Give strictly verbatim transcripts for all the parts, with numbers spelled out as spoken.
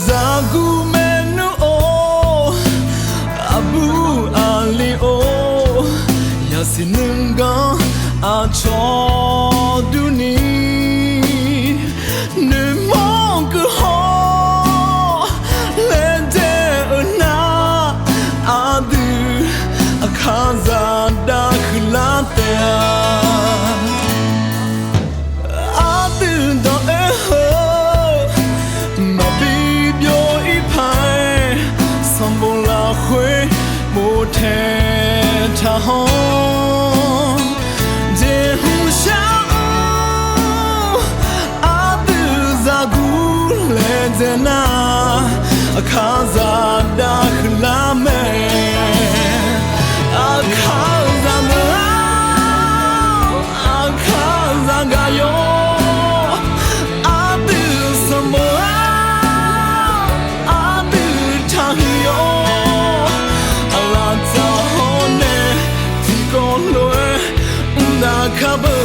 Zaqguq maernmr-or, aqbur aqli-or, yasiq nuiganr aqcawq durni, noeqmawr keuv haw laejae-eu nar, aqdui aqkaqzaq dav huiqlar taef-a. Aqdui dawq-aer heu maqbi byov-ir paq-aer, sanqbof lafkhoer bof taeq taq haw. Jeqhuqshar-anr aqdui zaqguq laejae nar, aqkaqzaq dav huiqlar mae. Aqkaqzaq meuq-ar, aqkaqzaq gaq yawr, aqdui sanqbof-ar, aqdui taqhuiq yawr, aqlaf dzaq hawr nae tiqkawv lof-aer mqdav kar beu.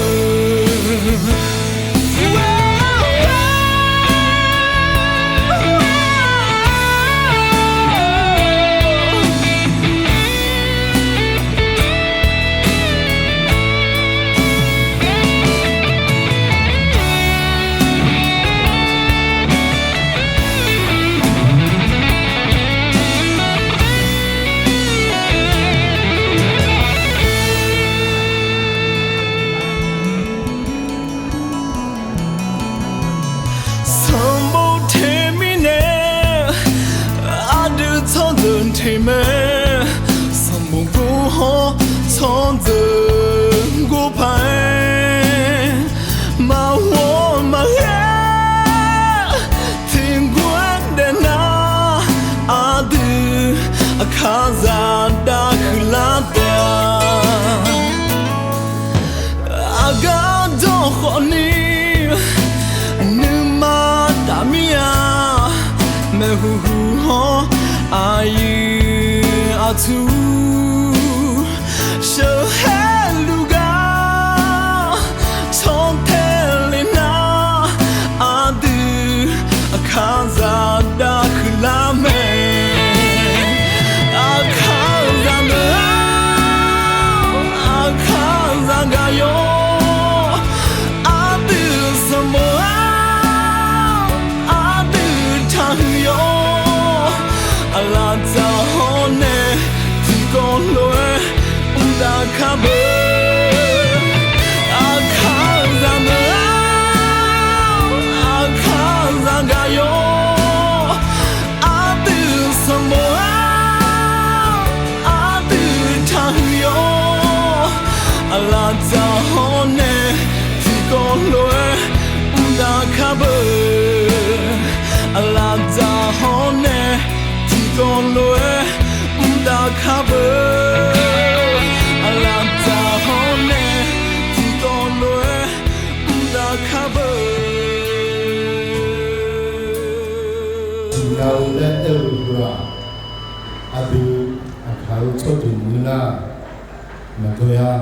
Sanqbof teq mirnae aqdui tsawrjeuq teq mae. Sanqbof gor hawr tsawrjeuq gor paq-aer, maqghawq maqghae tiqguv-aer daef nar, aqdui aqkaqzaq dav huiqlar taef-a. Aqgar jawr khawfni nuima taf mir-a. Maeqhuq huq hawr aqyuif aqtsu sheuqhaer luf gar cantae le nar, aqdui aqkaqzaq dav huiqlar mae. Aqkaqzaq meuq-ar, aqkaqzaq gaq yawr, aqdui sanqbof-ar, aqdui taqhuiq yawr, aqlaf dzaq hawr nae tiqkawv lof-aer mqdav kar beu. Aqkaqzaq meuq-ar, aqkaqzaq gaq yawr, aqdui sanqbof-ar, aqdui taqhuiq yawr, aqlaf dzaq hawr nae tiqkawv lof-aer mqdav kar beu. Aqlaf dzaq hawr nae tiqkawv lof-aer mqdav kar beu. Aqlaf dzaq hawr nae tiqkawv lof-aer mqdav kar beu. Tiqghaq-eu laer aer-eu heu-aq, aqdui aqkaq-eu tsawrjeuq meuq nar, maqjawr-a.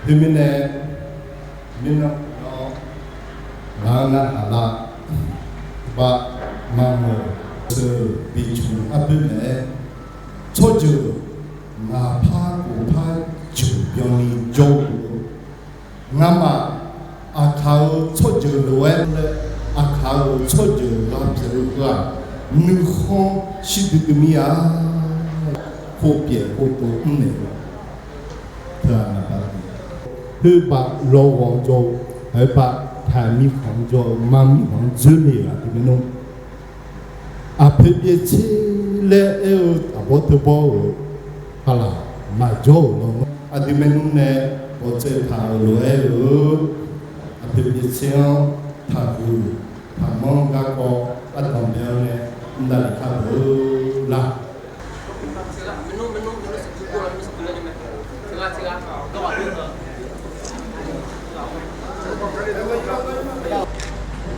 Teumirnae, mirnan-awr, ngaq-anr narhaq lar, bav maqmeuq-eu, bicuq arboer naeq-aer, tsawrjeuq ngaq par khof par jeuq byanni jawr-eu, ngamaf aqkaq-eu tsawrjeuq lof-aer laer, aqkaq-euq tsawrjeuq ghaq pyeuf-eu heu-aq, nuikhanr shir duidui mir-a. Khof pyaeq khof tov mrnaeq-eu teu-aq, naqbav khoerbav lawghawq-anr jawr-eu, khoerbav taqmir khanq-anr jawr-eu, marmir khanq-anr dzoer le-euq aqdui maernmr. Aqpoeq byaev tser laer aer-eu aqbawr teubawr-euq paqlaq maqjawr-euq lawnmr, aqdui maernmr nae bawqtsaev taq-euq lof-aer-eu, aqpoeq byaev tser-anr taqguq taqmanr garkawv ardanq byan-anr nae mr davlef kar beu lar.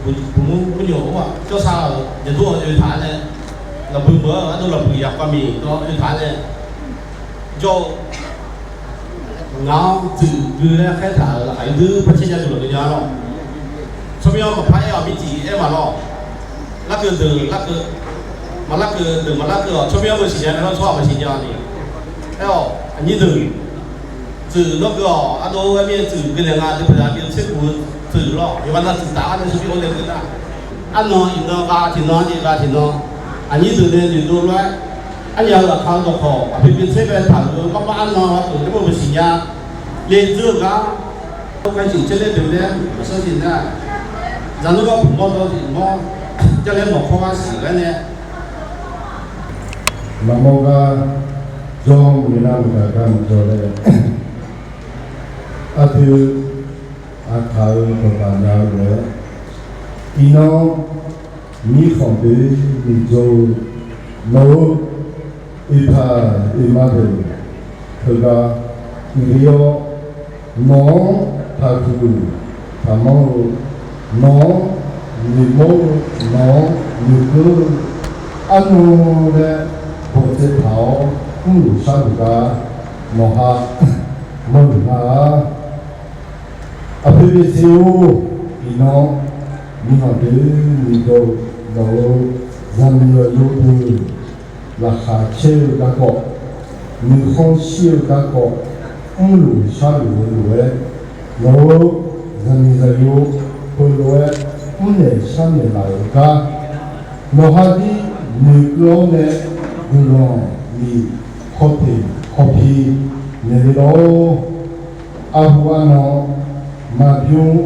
Buqmur mrnymq-aq jawrsar-euq jeqdur-anr oe taq-aer nae, lafbui meuq-anr ardov lafbui yaqpav miq dawr oe taq-aer nae, jawr-eu ngaq-anr duidui laer khaertaq-euq laqkhaq oedui par caer nya duq laf dui nya lawr. Tsawrmyanr maqpar aer-awq mircif aer maqlawr. Larkeuv deuq larkeuv, maqlarkeuv deuq maqlarkeuv-awq. Tsawrmyanr-anr meuq siqnya nae lar tsawrhaq maqsiqnya ni. Aer-awq aqnyir deuq, tsuif lawrkeuv-awq. Ardov-aer mir-aer tsuif geunaeq nga deuq paqzaq bi tser guf-eu tsuif lawr yawqghaq nav tsuif taf-ar nae sarbir-awr nae geunar. Arnan iqnan gha tiqnan ni gha tiqnan, aqnyir deuq nae noeqdov lof-aer, arnya-eu laqkhaq-eu dawqkawq aqpoeq pyeuf tser bae taq-euq-eu marmar arnan-eu aqpoeq nae meuq meuq siqnya le dzeur-eu gar, kawrkar ciq tser laer pyeuf laer maqsanr siq nar, zaqnmr gar puq mawr dawr tiq mawr jar laer mawq kawr gar siq gar nae, maqmawr gar jawr muiq nar maqgaq gar maqjawr laer, aqpoeq aqkaq-eu dawqdaq nya-eu lof-aer, iqnan mirkhanq doe-ir ni jawr-eu nawq-eu oeqpaq oeqma deuq heugar uiqler-awr, nawq-anr taqhuiq taqmanr-eu, nawq-anr noeqmawr-eu, nawq-anr noeqkeuv-eu, arnan laer bawqtsaev taq-awr mrluf sharluf gar nawqha mawrluf nar-a. Aqpoeq byaev tser-or, iqnan mirkhanq doe-ir ni jawr-eu nawq-eu zaqmiq zaqyo deuq laqkhaq caer-eu garkawv, nuikhanr shir-eu garkawv, mrluf sharluf-eu lof-aer, nawq-eu zaqmiq zaqyo heulof-aer mrnaeq sharnaeq laf-euq gar, nawqha dir noeqkeuv-awr nae guiqlanq ni kawteq kawpi naeq le lawr. Arhu arnan maqbymr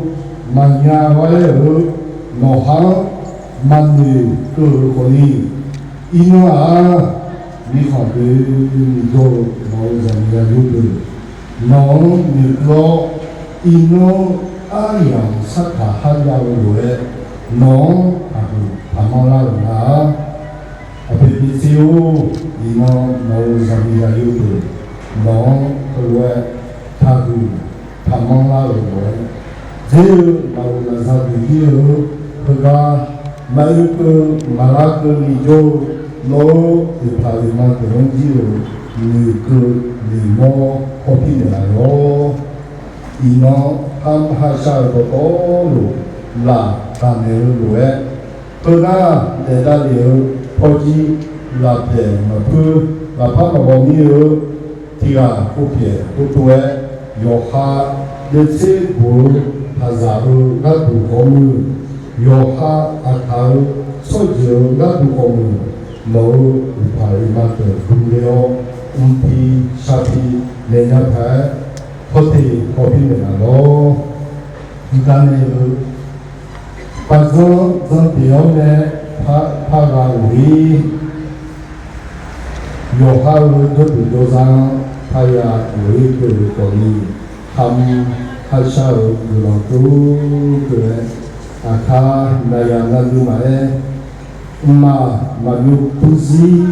maqnya-a laer-eu nawqha-anr maqnoeq keuv-euq khawfni, iqnan-aq, mirkhanq doe-ir ni jawr-eu nawq-eu zaqmiq zaqyo deuq nawq-anr noeqkeuv-awr, iqnan-eu aryamq sarkaq kharjav-eu lof-aer nawq-anr taqhuiq taqmanr lar-euq nar-a. Aqpoeq byaev tser-or, iqnan nawq-eu zaqmiq zaqyo deuq nawq-anr heulof-aer taqhuiq taqmanr lar-euq lof-aer, dzer-eu lafov lafzaq deuq ir-eu heugar, maqoe keuv maqlar keuv ni jawr-eu nawq-eu oeqpaq oeqma deuq-anr jir-euq noeqkeuv noeqmawr hawpir naeqlaf-awr, iqnan kharmr kharshar-eu dawqtawvluf laf taqnaeq-eu lof-aer, heunar daef davlef-eu pawjir lafpaeq maqpur lafpar maqbaw mir-eu tiq ghaq khovpyaeq khovtov-aer, yawqha daefter bof-eu taqzaq-eu gharduq ghawqmuiq, yawqha aqkaq-eu tsawrjeuq-eu gharduq ghawqmuiq, nawq-eu oeqpaq oeqma deuq guvler-awr mrpir sharpir naeq nya paq-aer, hawteq hawpir naeqlaf lawr. Iqgar nae-eu paqdzanr dzanrdeq-awr nae par ghaq-euq-ir, yawqha-euq jawrduq jawrzar-anr parya ghofler keuv-eu khawfni, kharmr kharshar-euq guiqlanq tov keuv-aer, aqkar naqyaq navnuiv maqaer, mqmaq maqbymr purzir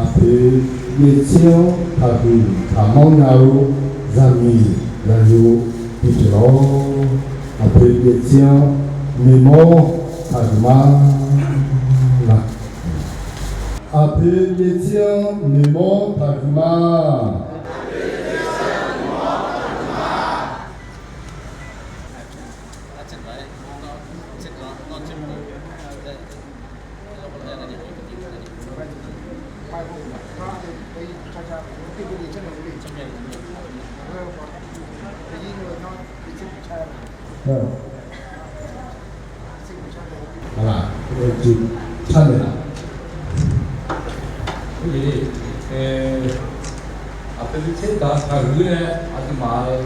aqpoeq byaevtser-anr taqhuiq taqmanr nya-eu zaqmiq zaqyo bipyeuf lawr. Aqpoeq byaevtser-anr noeqmawr taqhuiq ma laq. Aqpoeq byaevtser-anr noeqmawr taqhuiq ma. Aqpoeq byaevtser taqhuiq nae aqduimaf-eu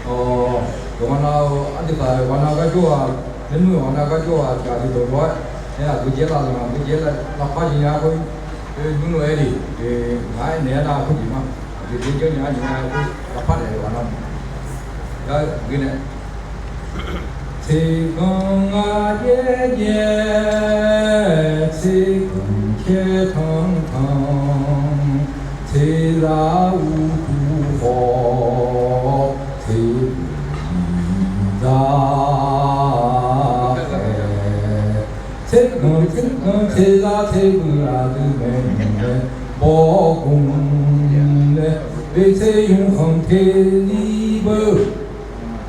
Awq, yawqghaq nav-eu ardui taf-euq ghaq nav gar jawr-aq, laer nmr-euq ghaq nav gar jawr-aq, tiqghaq tiqdawq dawq-aer, aer aqgeu jaer lavluf-aq, aqgeu jaer lavpar jeq nya khoer, nymr lof-aer le, ngaq-aer naeq-aer nar khoerjeq ma, aqgeu jaer janrnya-aer jeq nya khoer lavpar naeq-eu ghaq nav ma. Gar ghae nae, teqganq ngar jaer jaer, teqganq caer tanq tanq, teqzaq uqduq khawf, teqganq miqdzaq khaeq, teqganq teqganq teqzaq teqganq aqdui maeqnaeq bawgmq nae, byaevtser yawkhanq teqli beu,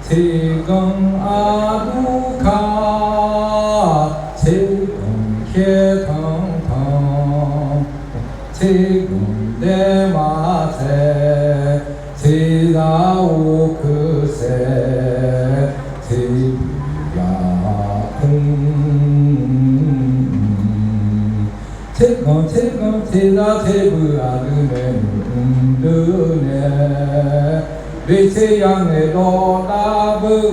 teqganq aqduq kar, teqganq Khaertanq tanq, tserganq daer maqtsaev, tserzaq or keuv saef, tserbuq yaqkmr. Tserganq tserganq tserzaq tserbuq aqdui maeqnan mr deur nae, beqtser yangaeq dawqdav beu,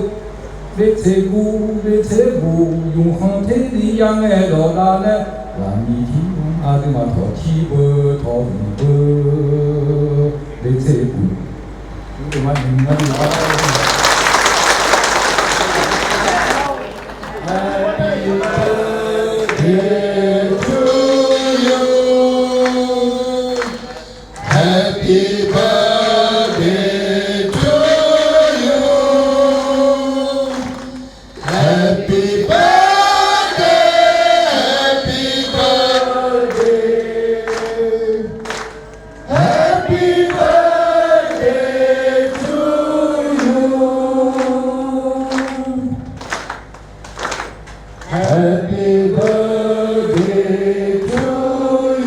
beqtser guv beqtser guv, yumqkhanq terzir yangaeq dawqdav nae, lafmiq tirmr aqduimaf tawq tir beu tawq zmq beu, beqtser guv. Happy birthday to you. Happy birthday to you. Happy birthday, happy birthday. Happy birthday to you. Happy birthday to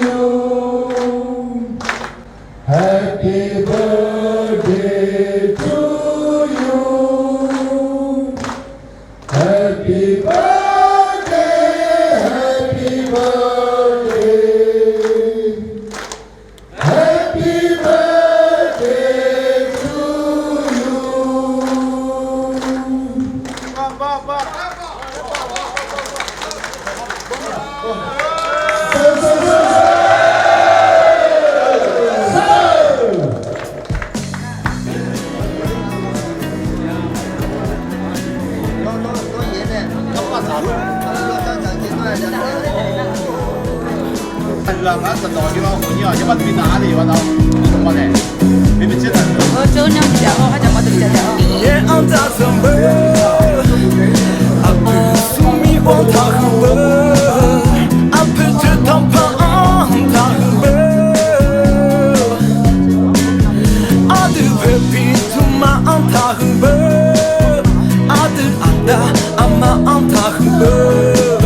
you. Happy birthday to you. Happy birthday, happy birthday. Happy birthday to you. Yaer anr taqzanq beu, aqpoeq smrmir anr taqhuiq beu, aqpoeq jeuq tanqpanq anr taqhuiq beu, aqdui poeqpiq tsmrma anr taqhuiq beu, aqdui aqda aqma anr taqhuiq beu,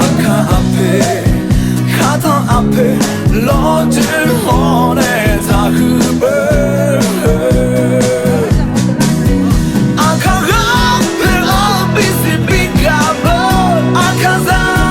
aqkar aqpoeq, khartanq aqpoeq, lawrjoer hawr nae taqhuiq beu. Aqkar ghaq poeq-anr bisiq bigaq beu, aqkar zaq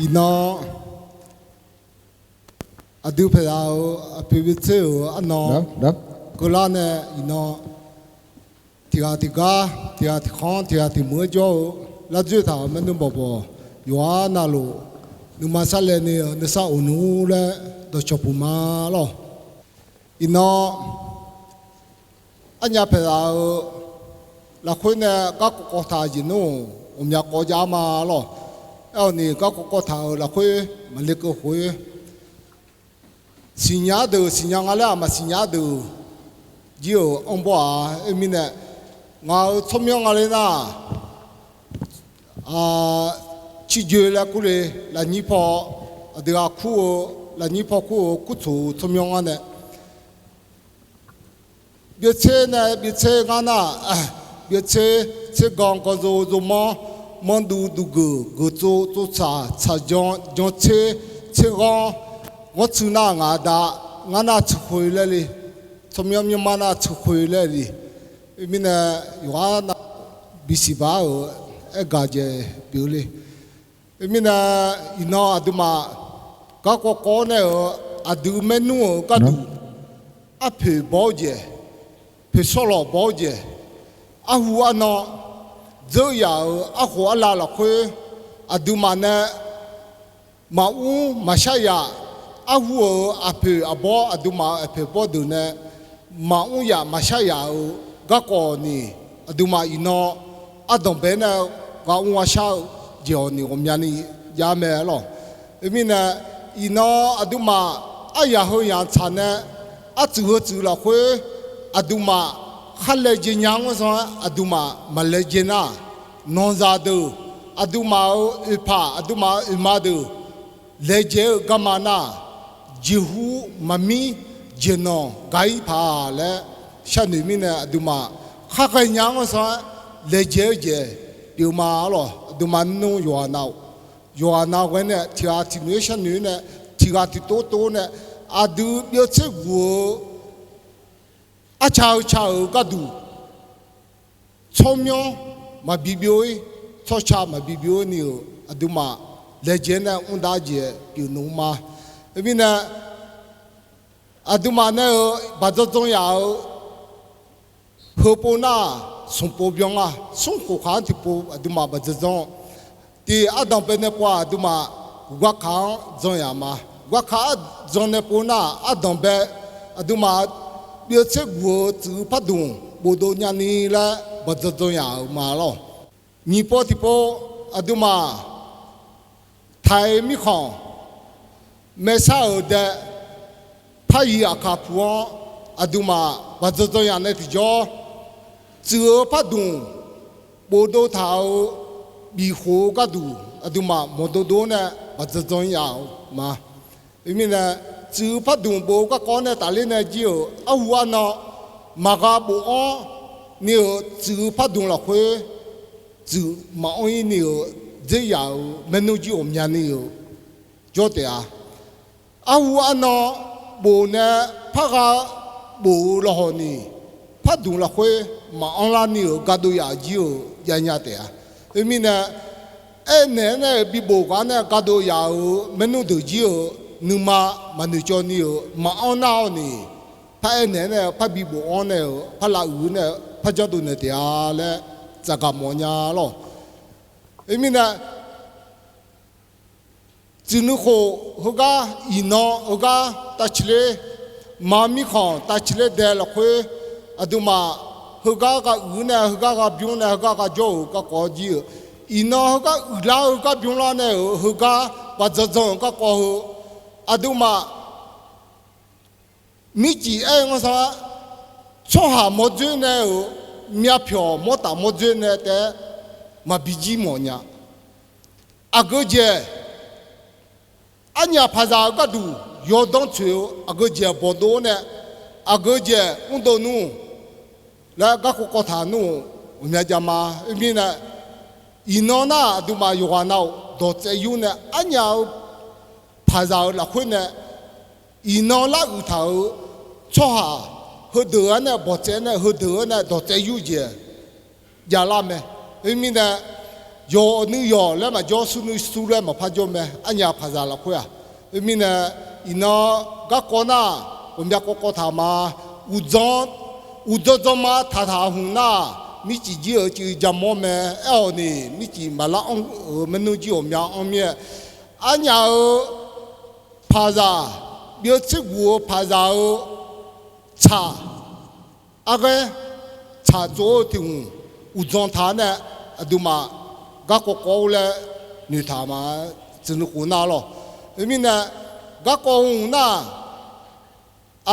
Iqnan aqdui paeqzaq-euq aqpoeq byaev tser-euq arnan keuvlar nae iqnan tiqghaq tiqgar, tiqghaq tiqkhanr, tiqghaq tiqmeuq-aer jawr-eu lardzoer taq-euq maernmr bawqbawq yawqghaq navluf nuima sarlaev ni-eu nuisar of nmr laer dawqcawq puq ma lawq. Iqnan arnya paeqzaq-euq lafkhoer nae garkawv kawv taq jeq nmr-euq ghawqmya kawv jav ma lawq. Aerkhawf ni garkawv kawv taq-euq lafkhoer maqle keuv khoer siqnya deuq siqnya nga laer-aq maqsiqnya deuq jir-euq anrbawr-aq. Khoermirnae ngaq-euq tsawrmyanr nga ler nar, ciqjoe laer kur le, lafnyir paw, aqdui ghaq kur-eu, lafnyir paw kur-eu kurtsoq-eu tsawrmyanr ngar nae byaev tser nae byaev tser ngar nar, byaev tser, tsergan ganzov zovmanr, manrduv duvgeuf, geuf tsov tsov tsaq, tsaq jan, jan tser, tser ghanr, ghanr tsuiv nar ngaq da, ngar nar tsuiv khoe laer le, tsawrmyanr myanrma nar tsuiv khoe laer le. Khoermirnae yawqghaq nav bisiq baq-euq aergaq jaeq pyeuf le. Khoermirnae iqnan aqduimaf garkawv kawv-awr nae-euq aqdui maernmr-euq gharduq arpoeq baw-eu jeq, poeqshawr lawq baw-eu jeq, arhu arnan dzeur yaf-euq arkhof arlav lafkhoer aqduimaf nae maqmr maqshar yaf, arhu-euq aqpoeq aqbawr aqduimaf-euq aqpoeq bawr deuq nae maqmr yaf maqshar yaf-euq garkawv ni, aqduimaf iqnan ardanq bae nae ghaq mr ghaq shar-eu jeq-awq ni ghawqmyani jav mae lawq. Khoermirnae iqnan aqduimaf aryaq heu yaq tsaq nae artsuif heu tsuif lafkhoer aqduimaf khar laejae nya-anr zanr-aer aqduimaf maqlaejae nar, nanqzaq deuq, aqduimaf-euq oeqpaq aqduimaf-euq oeqma deuq laejae-eu garma nar, jeqhu maqmir jeqnanq gaq-ir paq laer sharnoeq mirnae aqduimaf khar ghaenya-anr zanr-aer laejae-eu jeq pyeuf ma lawq. Aqduimaf nmr yawqghaq nav-awq, yawqghaq nav ghae nae tiqghaq tiqnoeq-aer sharnoeq-aer nae tiqghaq tiqtov tov nae aqdui byaev tser guq-eu arca heu ca-euq gharduq tsawrmyanr maqbi byov-ir, tsawrca maqbi byov-ir ni-euq aqduimaf laejae nae mr dar jeq pyeuf nmr ma. Khoermirnae aqduimaf nae-euq baq dzandzan yaf-euq heupov nar smq pov byan nga, smr khof khaq-anr tiqpov aqduimaf baq dzandzan tiq ardanq bae nae pov-aq aqduimaf gharkaq-anr dzan yaf ma. Gharkaq ardzan nae pov nar ardanq bae aqduimaf byaev tser guq-eu tsuif-eu pardmq bofdov nyani laer baq dzandzan yaf-euq ma lawq. Nyiq pov tiqpov aqduimaf taiq mirkhanq maersar-euq dae paryiq aqkaq puq-anr aqduimaf baq dzandzan yaf nae tiqjawr tsuif-eu pardmq bofdov taq-euq bifkhof-eu gharduq aqduimaf mawqdov dov-awr nae baq dzandzan yaf-euq ma. Khoermirnae tsuif-eu pardmq bof-eu garkawv nae tafler nae jir-euq arhu arnan maqgha bofanr ni-euq tsuif-eu pardmq lafkhoer tsuif maqanr-ir ni-euq dzer yaf-euq maernmr jir ghawqmya ni-euq jawr taef-a. Arhu arnan bof nae pargha bof-eu lawhawq ni pardmq lafkhoer maqanr lar ni-euq gardov yaf jir-euq javnya taef-a. Khoermirnae aernaeq-aer nae-euq bibof ghaq-anr nae gardov yaf-euq maernmr deuq jir-euq nuima maqnoeq cawv ni-euq maqanr nar-awr ni par aernaeq-aer nae-eu par bibof-anr nae-euq par lavuiq nae-eu par janrdov naeq taef-a laer tsafgaq mawf nya lawq. Khoermirnae tsuif nuikhof heugar iqnan heugar tavciqler, ma mirkhanq tavciqler dae lafkhoer aqduimaf heugar gha uiq-eu nae heugar gha bymr nae heugar gha jawr-euq garkawv jir-euq, iqnan heugar uiqlar-eu heugar bymrlar nae-euq heugar baq dzandzan-euq garkawv heu aqduimaf mircif aer-eu ngar sanr-ar, tsawrhaq mawrdzoer nae-euq myavpyawq mawrtaf mawrdzoer nae taef-aer maqbi jir mawf nya. Aqgeu jeq arnyaf paqzaq-eu gharduq yawdanr tsoeq-eu aqgeu jeq bawqdov-awr nae aqgeu jeq mrdov nmr laer garkawv kawv taq nmr-euq ghawqmya jav ma. Khoermirnae iqnan nar aqduimaf yawqghaq nav-euq dawqtsaev yur nae arnyaf-eu paqzaq-euq lafkhoer nae iqnan laruiq taq-euq tsawrhaq heudeuq-anr nae bawqtsaev nae heudeuq-anr nae dawqtsaev yur jeq javlar mae. Khoermirnae yawq nuiyawq laer maqjawr, sur nuisur laer maqpar jawr mae. Arnyaf paqzaq lafkhoer-aq, khoermirnae, iqnan garkawv nar, ghawqmya kawv kawv taq ma. Uqdzan, uqdzan dzanma taqtaq hmq nar, mircif jir-euq civ jamawr mae. Aerkhawf ni, mircif maqlar anr-euq maernmr jir ghawqmya anr mir-aer, arnyaf-euq paqzaq, byov tserguq-eu paqzaq-euq tsaq, arghaer tsaq tsov-eu tiq hmq uqdzan taq-awr nae, aqduimaf garkawv kawv-awr laer noeqtaq ma. Tsuif nuikhof nar lawq. Khoermirnae, garkawv hmq nar,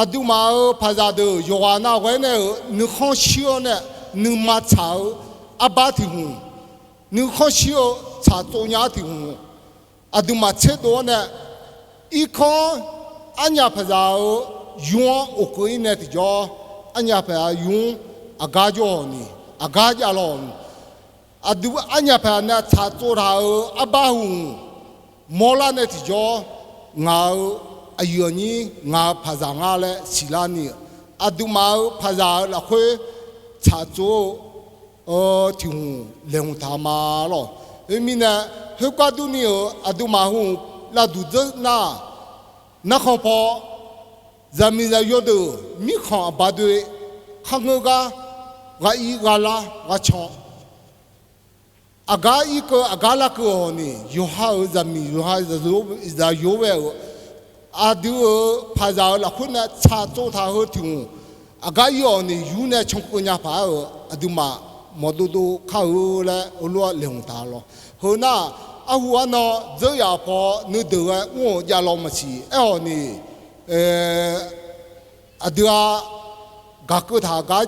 aqduimaf-euq paqzaq deuq yawqghaq nav ghae-aer nae-euq nuikhanr shir-awr nae, nuima tsaq-eu arbar tiq hmq, nuikhanr shir-eu tsaq tsov nya-ar tiq hmq, aqduimaf tserdov-awr nae, irkanr arnyaf paqzaq-euq yur-anr oqkeuv-ir nae tiqjawr, arnyaf paqzaq yur-anr aqgar jawr-awq ni, aqgar javlawq ni, aqdui arnyaf paqzaq nae tsaq tsov taq-euq arbar hmq mawrlar nae tiqjawr, ngaq-euq aqyuif aqnyir ngaq-euq paqzaq nga laer siqlar ni-euq, aqduimaf-euq paqzaq-euq lafkhoer tsaq tsov-eu tiq hmq laeqhmq taq ma lawq. Khoermirnae, khoergar durni-euq aqduimaf heu-euq lavduq dzeur nar, narkhan paw, zaqmiqzaq yawdeuq mirkhanq aqba doe, kharngeur gar, ghaq ir ghaq lar ghaq can, aqgar irkeuv aqgar larkeuv-awq ni, yawqha-euq zaqmiq yawqha zaqyo ghae-euq aqdui-euq paqzaq-euq lafkhoer nae tsaq tsov taq heu tiq hmq aqgar ir-awq ni, yur nae cankeuv nya paq-aer-euq aqduimaf mawqdov dov kar-eu laer heulof-aer laeqhmq taq lawq. Heu nar, arhu arnan dzeur yaf paw nuideuq ghae mr-euq javlawq maqsiq. Aerkhawf ni, aqdui-aq, gaqkeuv taq gar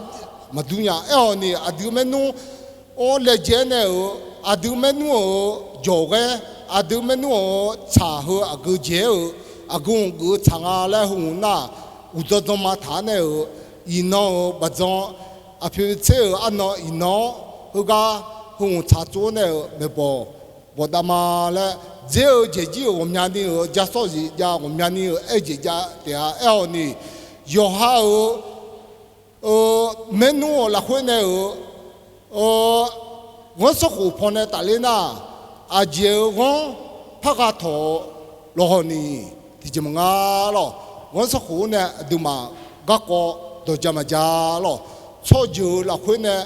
maqdur nya. Aerkhawf ni, aqdui maernmr-anr laejae-aer nae-euq, aqdui maernmr-euq jawqghaer, aqdui maernmr-euq tsaq heu aqgeu jaeq-aer-euq, aqgeu hmq geuf-eu tsaq nga laer heu hmq nar, uqdzan dzanma taq-aer nae-euq, iqnan-euq baqdzan, aqpoeq tser-euq arnan iqnan-anr heugar heu hmq tsaq tsov-aer nae-euq maeqbawq bawqdav ma laer, dzer-eu jeq jir-euq ghawqmyani-euq jasawr zif jav, ghawqmyani-euq aer jeq jav taef-a. Aerkhawf ni, yawqha-euq maernmr-euq lafkhoer nae-euq ghanr sanrkhof pawnae tafler nar, aqjeq-euq ghanr pargha tawq-eu lawqhaw ni tiqjeq maqnga lawq. Ghanr sanrkhof-anr nae aqduimaf garkawv dawqja maqja lawq. Tsawrjeuq-euq lafkhoer nae,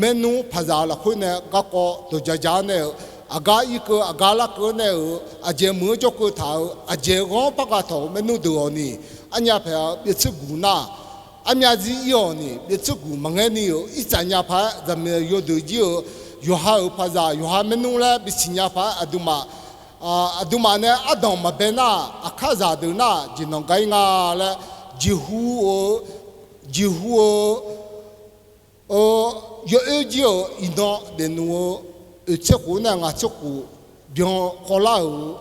maernmr paqzaq-euq lafkhoer nae garkawv dawqja ja-anr nae-euq, aqgar irkeuv aqgar larkeuv-anr nae-euq, aqjeq meuq-anr jawrkeuv taq-euq, aqjeq ghanr pargha tawq-euq maernmr deuq-awq ni, arnya paeq-eu byov tserguq nar, armyav zir ir-awq ni, byov tserguq maqngaer ni-euq irtsaq nya paq-aer zaqmiq yawdeuq jir-euq, yawqha-euq paqzaq yawqha maernmr laer bisiq nya paq-aer aqduimaf, aqduimaf nae ardanq maqbae nar, aqkar zaqdeuq nar jeqnanq gar ir nga laer, jeqhu-eu, jeqhu-eu yawoer jir-euq iqnan daefnmq-eu oeq tser khof nae ngaq tser khof byan khawvlar-euq,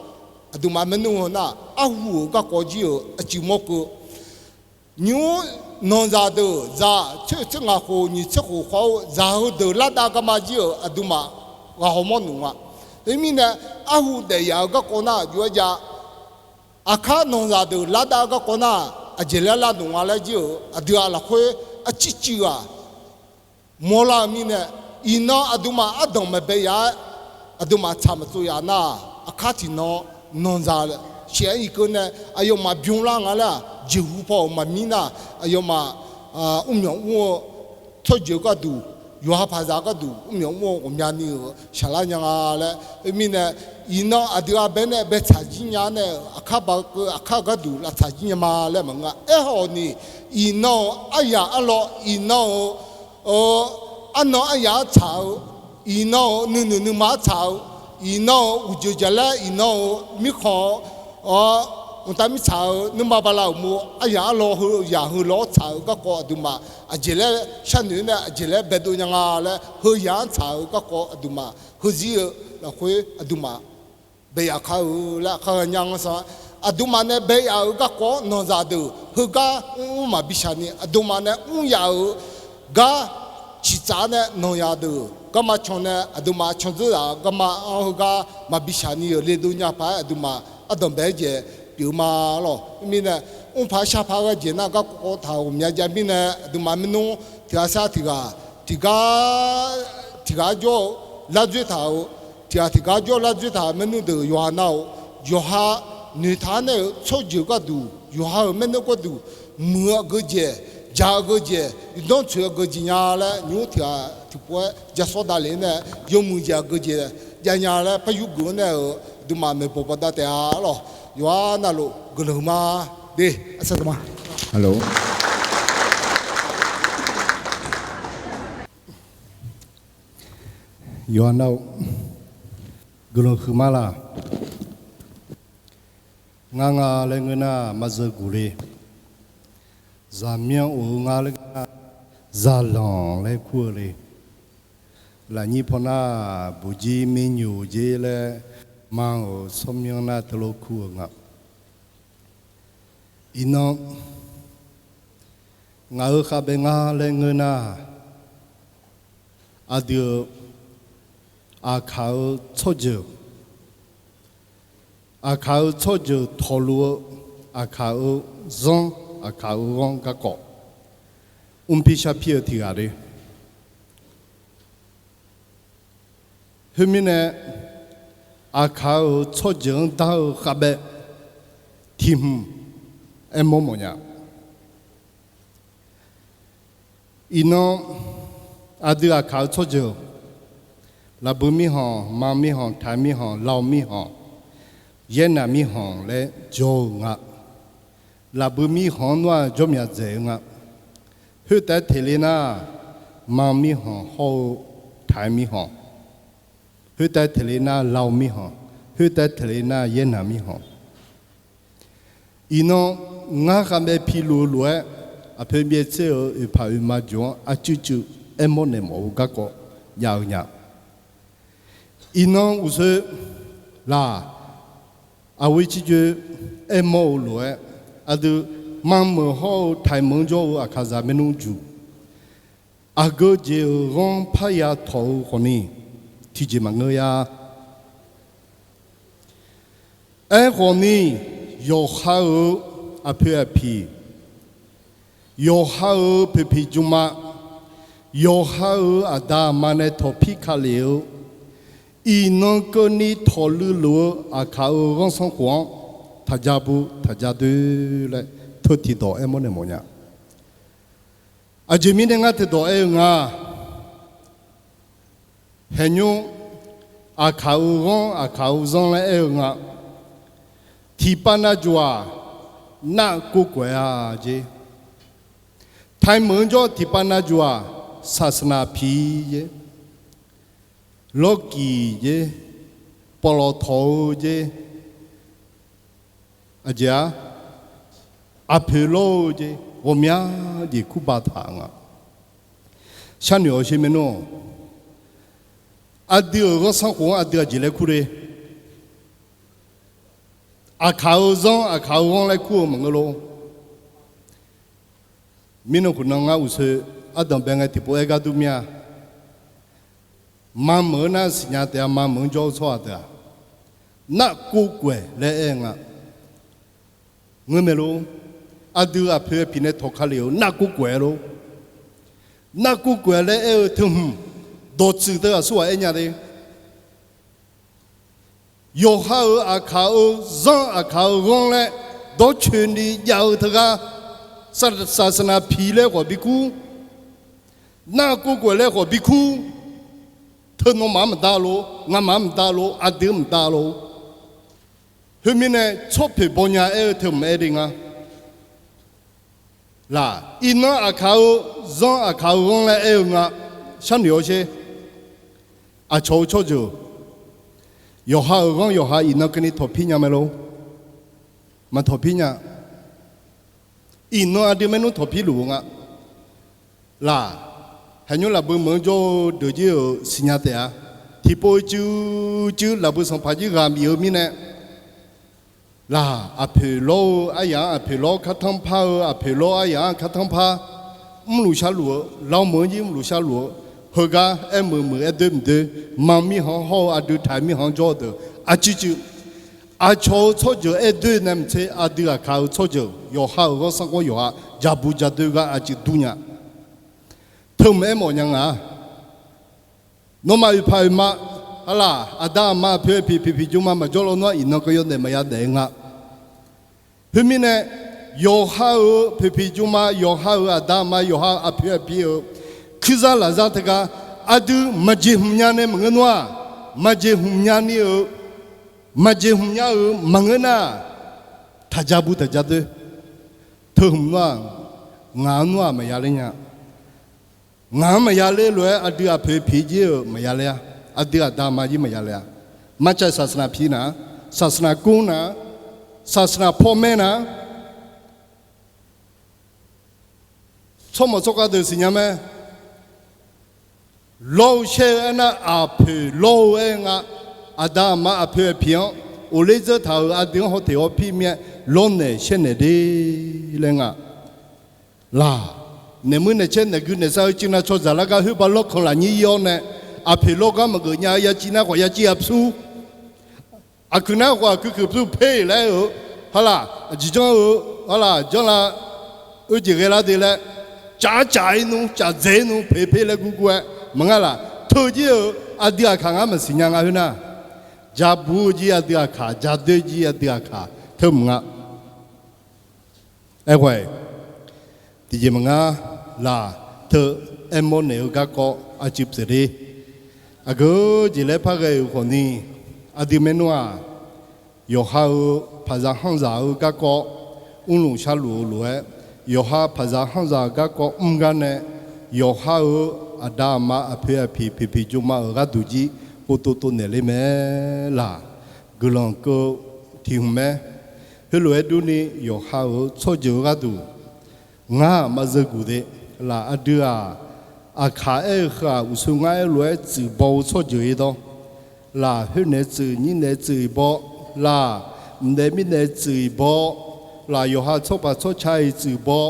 aqduimaf maernmr heu nar arhu-euq garkawv jir-euq aqcuiq mawrkeuv. Nymr nanqzaq deuq zaq tser oeq tser ngaq khof nyiq tser khof khawf-eu zaq heudeuq lardav garma jir-euq aqduimaf ghaq hawmawr nmq nga. Khoermirnae, arhu daef yaf-euq garkawv nar aqjox-aer jav. Aqkar nanqzaq deuq lardav-eu garkawv nar, aqjeq laer lar nmq nga laer jir-euq aqdui-aq lafkhoer arcir cuiv ghaq mawrlar-eu mirnae, iqnan aqduimaf ardanq maqbae yaf-aer, aqduimaf tsaq maqtsov yaf nar, aqkar tiqnan nanqzaq shif-aer irkeuv nae aqyawfmaf bymr lar nga laer-aq, jeqhu paw-euq maqmir nar, aqyawfmaf mrmyawf mr-eu tsawrjeuq gharduq, yawqha paqzaq gharduq mrmyawf mr-eu ghawqmyani-euq shaqlar nya nga laer. Khoermirnae, iqnan aqdui-aq baenae bae tsaq jir nya nae-euq aqkar baqkeuv aqkar gharduq lavtsaq jir nya ma laer maqngeur-a. Aerkhawf ni, iqnan-euq aryaq arlawr, iqnan-euq arnan aryaq-anr tsaq-eu, iqnan-euq nuinoeq nuima-anr tsaq-eu, iqnan-euq uqjeuq jaqlaer, iqnan-euq mirkhanq-awr mqtav mirtsaq-eu nuima bala uqmov aryaq arlawr heu yaq heu lawr tsaq-eu garkawv aqduimaf aqjeq laer sharnoeq nae aqjeq laer baedov nya nga laer, heu yaq-anr tsaq-eu garkawv aqduimaf heuzir-eu lafkhoer aqduimaf bae yaf kar-eu laer aqkar ghae nya-anr sanr. Aqduimaf nae bae yaf-euq garkawv-anr nanqzaq deuq heugar mr mr maqbi shaq ni, aqduimaf nae mr yaf-euq gar ciqtsaf nae nanqzaq deuq garma can nae aqduimaf can dzeur zaq-euq garma-anr heugar maqbi shaq ni-euq le dov nya paq-aer aqduimaf ardanq bae-aer jaeq pyeuf-eu ma lawq. Khoermirnae, mr paq shar paq ghae jeq nar garkawv taq-euq ghawqmya jav mirnae aqduimaf maernmr tiq ghaq sar tiq ghaq, tiq gar tiq ghaq jawr-eu lar dzoer taq-euq Tiqghaq tiqgar jawrlar dzoertaq-euq maernmr deuq yawqha nav-awq. Yawqha noeqtaq-anr nae-euq tsawrjeuq gharduq, yawqha-euq maernmr gharduq, muiq-eu aqgeujeq, jaq-eu aqgeujeq, yawqdanr tsoeq-eu aqgeujeq nya laer nymr tiqghaq tiqpov-aer jasawr davlef-anr nae, yawmuiq jeq aqgeujeq jav nya laer par yurgeuf-anr nae-euq aqduimaf maeqbawq bawqdav taef-a lawq. Yawqha navluf guiqlanq huiqma de. Yawqha nav-eu guiqlanq huiqma laq. Ngar nga laer ngeur nar, maqzeuq guq le. Zaqmyanr of-eu ngar laer ngeur nar, zaqlanq laer kur-eu le. Lafnyir pawnar, buqjir mirnyoq jer laer, ma-euq tsawrmyanr nar teulof kur-eu nga. Iqnan, ngaq-euq khavbae ngar laer ngeur nar, aqdui-euq Aqkaq-euq tsawrjeuq, Aqkaq-euq tsawrjeuq tawqluf-eu, Aqkaq-euq zanr, Aqkaq-euq ghanr garkawv mrpir sharpir-eu tiq ghaq le. Khoermirnae, Aqkaq-euq tsawrjeuq-anr dar-eu khavbae tiq hmq aermawr mawfnya. Iqnan, aqdui Aqkaq-eu tsawrjeuq, Lafbui mirkhanq, Man mirkhanq, Taiq mirkhanq, Lao mirkhanq, Yaernaq mirkhanq laer jawr-eu nga. Lafbui mirkhanq-anr nawr-aq jawr mya dzaeq-eu nga. Khoertav teq le nar, Man mirkhanq hawr-eu Taiq mirkhanq, khoertav teq le nar Lao mirkhanq, khoertav teq le nar Yaernaq mirkhanq. Iqnan, ngar khavbae piluf-eu lof-aer, aqpoeq byaev tser-euq oeqpaq oeqma jeq-anr arcuiv cuiv aermawr naeq mawf-eu garkawv jav-eu nya. Iqnan uqshoe laq, aqghoe circoe aermawr-eu lof-aer, aqdui Man meuq hawr-eu Taiq meuq-anr jawr-eu Aqkaqzaq maernmr juq, aqgeu jeq-euq ghanr parya tawq-eu khawfni, tiqjeq maqngeur ya. Aerkhawfni, yawqha-euq aqpoeq aqpiq, yawqha-euq poeqpiq jmrma, yawqha-euq aqda aqma nae tawqpir ka lef-eu, iqnan keuvni tawqluiv luf-eu Aqkaq-euq ghanrsanrkhof-anr taqja bu taqja doe laer teu tiqdawq aermawr naeq mawfnya. Aqjeq mirnae ngar teudawq aer-eu nga. Haeqnymr, Aqkaq-euq ghanr, Aqkaq-euq zanr laer aer-eu nga. Tiqpav navjuq-aq, narkov kof-aer-a jer. Taiq meuq-anr jawr tiqpav navjuq-aq, saqsaqnaq piq jer, lawrkiq jer, pawqlawq tawq-eu jer, aqjeq-a, aqpoeq lawr-eu jer, ghawqmya jeq kurbav taq nga. Sharnoeq-awr sher maernmr-awq. Aqdui-euq ghanrsanrkhof-anr aqdui aqjeq laer kur le. Aqkaq-euq zanr, Aqkaq-euq ghanr laer kur-eu maqngeur lor. Mirnan khof nan ngar uqshoe ardanq bae ngae tiqpov aer gar dur mir-a. Man meuq-eu nar siqnya taef-a, Man meuq-anr jawr-eu tsawrhaq deuq-aq, narkov kof-aer laer aer-eu nga. Ngeur mae lor. Aqdui aqpoeq aqpiq nae tawq ka lef-euq narkov kof-aer lor. Narkov kof-aer laer aer-eu teu hmq, dawqtsuif teu aqsurghaq aer nya le. Yawqha-euq Aqkaq-euq zanr, Aqkaq-euq ghanr laer dawrcoeni jav-eu teugar, saqsaqnaq piq laer khawf bikur, narkov kof-aer laer khawf bikur, teu nawmaf-anr maqda lor, ngamaf-anr maqda lor, aqdui-anr maqda lor. Khoermirnae tsawrpoeq baw nya aer-eu teu mq aer le nga. Laq, iqnan Aqkaq-euq zanr, Aqkaq-euq ghanr laer aer-eu nga. Sharnoeq-awr sher. Aqcawq-eu tsawrjeuq, yawqha-euq ghanr yawqha iqnan keuvni tawqpir nya mae lor. Maqtawqpir nya. Iqnan aqdui maernmr tawqpir luf-eu nga. Laq, haeqnymr lafbui meuq-anr jawr-eu deuq jir-euq siqnya taef-a. Tiqpov-eu cuiv cuiv lafbui sanqpaq jir ghaq bif-eu mirnae, laq, aqpoeq lawr-eu aryaq-anr aqpoeq lawr, kartanr par-eu aqpoeq lawr, aryaq-anr kartanr par, mrluf sharluf-eu, lawr meuq-anr jir mrluf sharluf-eu, heugar aer meuq muiq aer doer mq doer, Man mirkhanq-anr hawr-eu aqdui Taiq mirkhanq-anr jawr-eu deuq aqcuiv cuiv, aqcawq-eu tsawrjeuq aer doer nae maqtser aqdui Aqkaq-eu tsawrjeuq yawqha-euq ghanrsanrkhof yawqha jaqbu jaqdoer gar aqcuiv dur nya. Teu mq aer mawf nya nga. Nawmaf oeqpaq oeqma, Arlaq, aqda aqma aqpoeq aqpiq poeqpiq jmma maqjawr lawnmr-aq, iqnan keuv yawdaef maqya daef-eu nga. Khoermirnae, yawqha-euq poeqpiq jmma, yawqha-euq aqda aqma, yawqha aqpoeq aqpiq-euq kuirzar lafzar teugar, aqdui maqjeq hmq nya nae maqngeur nar-aq, maqjeq hmq nya ni-euq, maqjeq hmq nya-euq maqngeur nar, taqja bu taqja doer. Teu hmq nar-aq, ngaq-anr nar-aq maqya ler nya. Ngaq-anr maqya ler lof-aer aqdui aqpoeq aqpiq jir-euq maqya ler-a. Aqdui aqda aqma jir maqya ler-a. Marcav saqsaqnaq pi nar, saqsaqnaq kur nar, saqsaqnaq paw maer nar, tsawrmawq tsawrkhav deuq siqnya mae. Lawr-eu shaer-eu aernar, aqpoeq lawr-eu aer nga. Aqda aqma aqpoeq aqpiq-anr, ghofler dzeur taq-euq aqdui-anr hawteq hawpir mir-aer, lawrnaeq shaernaeq de laer nga. Laq, naeq muir naeq caer naeq gui naeq sar-eu cuiv nav caw dzaq lar gar khoerbar lawrkanq lafnyir ir-awr nae, aqpoeq lawr gar maqgeuf nya-eu yaciv nar khawf yaciv yapsur. Aqkuiq nar khawf aqkuiq kuiq pyur per laer-eu, halaq, aqjeq janr-eu, halaq, janr la, oe jeq ghae lar de laer, caf caf-ir nmr, caf dzaeq-ir nmr, poeq per laer gurgur-aer maqnga laq. Teu jir-euq aqdui aqkaq ngar maqsiq nya nga khoer nar, ja bur-eu jir aqdui aqkaq, ja doer jir aqdui aqkaq teu mq nga. Aerkhawf-iq, tiqjeq maqngar laq, teu aermawr naeq-eu garkawv aqcuiv pyeuf le. Aqgeu jeq laer par ghae-euq khawfni, aqdui maernmr-aq, yawqha-euq paqzaq hanrzaq-eu garkawv mrluf sharluf-eu lof-aer, yawqha paqzaq hanrzaq-euq garkawv mr gar nae, yawqha-euq aqda aqma aqpoeq aqpiq poeqpiq jmma-euq gharduq jir povtov tov naeq ler mae laq. Guiqlanq keuv tiq hmq mae. Heulof-aer durni, yawqha-euq tsawrjeuq-eu gharduq ngar maqzeu guq de. Laq, aqdui-aq, aqkaq aer-eu heu-aq, uqshoe ngar aer lof-aer tsuif baw-eu tsawrjeuq-ir dawr. Laq, khoernaeq tsuif, nyirnaeq tsuif-iq baw. Laq, mqnaeq mirnaeq tsuif-iq baw. Laq, yawqha tsawrpaq tsawrca-iq tsuif baw.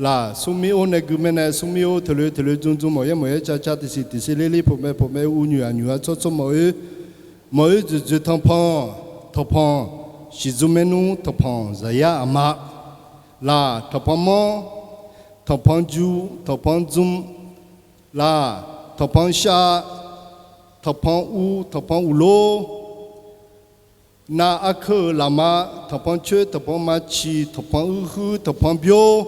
Laq, smrmir or nae gui mae nae smrmir or, teuloe teuloe dzmr dzmr, mawq yaer mawq yaer, ca ca, tiqsiq tiqsiq, ler ler, poq mae poq mae, uv nyoeq aq nyoeq-a, tsawr tsawr mawq-oer, mawq-oer dzoeq dzoeq tanqpanq, tanqpanq, shiqdzmr maernmr tanqpanq, zaqyar aqma. Laq, tanqpanq manr, tanqpanq ju, tanqpanq dzmr. Laq, tanqpanq shav, tanqpanq uv, tanqpanq uqlor. Nav arkeur-euq lafma, tanqpanq coer, tanqpanq maciq, tanqpanq uir huir, tanqpanq byov.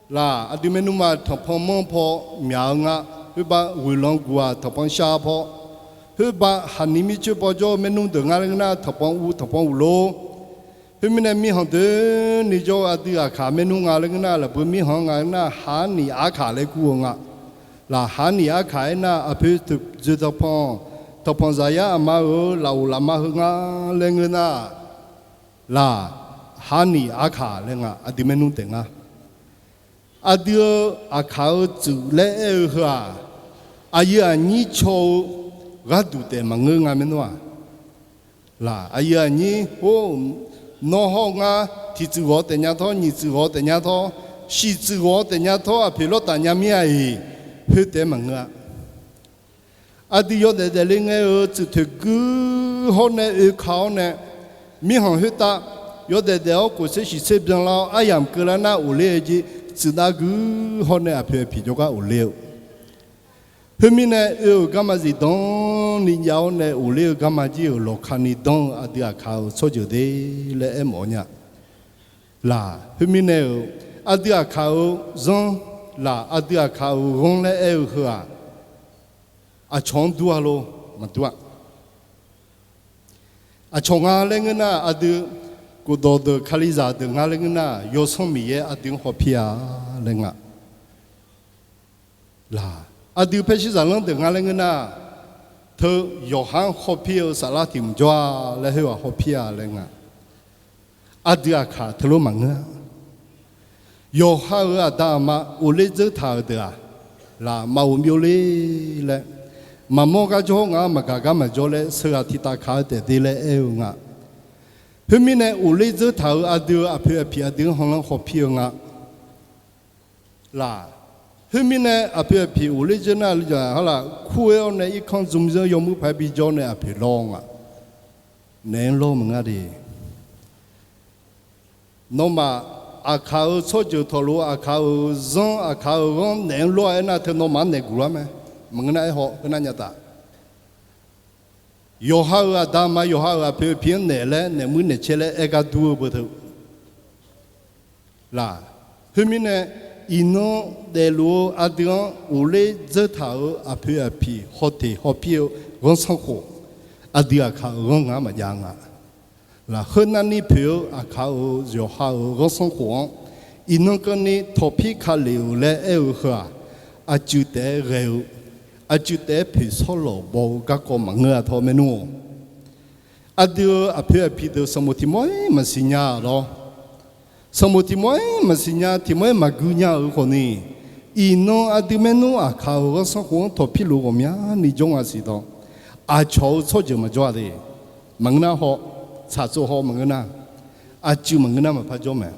Laq, aqdui maernmr ma tanqpanq manr paw myaq-eu nga. Khoerbar ghoeqlanq guq-aq tanqpanq shav paw. Khoerbar haqni mircoer paw jawr-eu maernmr deuq nga laer ngeur nar, tanqpanq uv tanqpanq uqlor. Khoermirnae, mirkhanq doeni jawr-eu aqdui aqkaq maernmr nga laer ngeur nar, lafbui mirkhanq nga laer nar, haqniq arkaq laer kur-eu nga. Laq, haqniq arkaq aernar, aqpoeq dzoeq tanqpanq, tanqpanq zaqyar aqma-euq lafghof lafma heu nga laer ngeur nar, laq, haqniq arkaq laer nga, aqdui maernmr taef nga. Aqdui-euq aqkaq-euq tsuif laer aer-eu heu-aq, aqyuif aqnyir caw-eu gharduq taef maqngeur nga maernmr-aq. Laq, aqyuif aqnyir or, nawr hawr ngar tiq tsuif ghawq taef nya tawr, nyiq tsuif ghawq taef nya tawr, shiq tsuif ghawq taef nya tawr, aqpoeq lawr taf nya mir-a iq, khoer taef maqngeur-a. Aqdui yawdaef daef le ngae-euq tsuif toeq guir hawr nae oeka-awr nae, mirkhanq khoertav yawdaef daef-awr kof tser shiq tser byanlar-awr aryamq keuvlar nar ghofler-eu jeq, tsuif dav guir hawr nae aqpoeq aqpiq jawrgar ghofler-eu. Khoermirnae, oe-euq garma zifdan ni jav-awr nae ghofler-eu garma jir-euq lawqkani danr-eu aqdui aqkaq-euq tsawrjeuq de laer aermawf-awr nya. Laq, khoermirnae-euq aqdui aqkaq-euq zanr, laq, aqdui aqkaq-euq ghanr laer aer-eu heu-aq, aqcawq-anr dur-a lor, maqdur-a. Aqcawq nga laer ngeur nar, aqdui khofdawq deuq kalizaq deuq nga laer ngeur nar, Yawsanr Miqyaer aqdui-anr hawpir-a laer nga. Laq, aqdui paershir zaqlanr deuq nga laer ngeur nar, teu yawqha-anr hawpir-eu saflar tiq mq jawr-a laer khoerghaq hawpir-a laer nga. Aqdui aqkaq teulof maqngeur-a. Yawqha-euq aqda aqma ghofler dzeur taq-euq deuq-aq, laq, maqghov myov le laer, maqmawr gar jawr-awr ngar maqgaq gar maqjawr laer sheuqghaq tiq taf kaq-eu taef de laer aer-eu nga. Khoermirnae, ghofler dzeur taq-euq aqdui-euq aqpoeq aqpiq aqdui-anr hanlanr hawpir-eu nga. Laq, khoermirnae, aqpoeq aqpiq ghofler dzeur nar, laq, kur-aer-awr nae irkanr dzmr zanr yawmuir paq-aer bijawr nae aqpoeq lawr nga. Naef-anr lawr maqnga de. Nawmaf, aqkaq-euq tsawrjeuq tawqlof, aqkaq-euq zanr, aqkaq-euq ghanr naef-anr lawr-a aernar, teu nawmaf-anr naeq guq lar mae. Maqngeur nar aerhaw heunar nya taf. Yawqha-euq aqda aqma, yawqha-euq aqpoeq aqpiq-anr naeq laer, naeq muir naeq caer laer aer gar dur-eu beu teu laq. Khoermirnae, iqnan daefluf-eu aqdui-anr ghofler dzeur taq-euq aqpoeq aqpiq hawteq hawpir-eu ghanrsanrkhof, aqdui aqkaq-euq ghanr ngar maqjav nga. Lafkhoer navni poeq-eu aqkaq-euq yawqha-euq ghanrsanrkhof-anr iqnan keuvni tawqpir ka lef-euq laer aer-eu heu-aq, aqcuiv taef-aer ghae-eu, aqcuiv taef-aer poeqsawr lawq baw-eu garkawv maqngeur-a tawr maernmr-or. Aqdui-euq aqpoeq aqpiq deuq sanqbof tiq mawr-aer maqsiq nya-a lawr. Sanqbof tiq mawr-aer maqsiq nya, tiq mawr-aer maqgui nya-euq khawfni, iqnan aqdui maernmr aqkaq-euq ghanrsanrkhof-anr tawqpir luf ghawqmyani jawr nga siq dawr, aqcawq-euq tsawrjeuq maqjawr-a de. Maqngeur nar haw, tsaqtsov haw maqngeur nar, aqcuiv maqngeur nar maqpar jawr mae.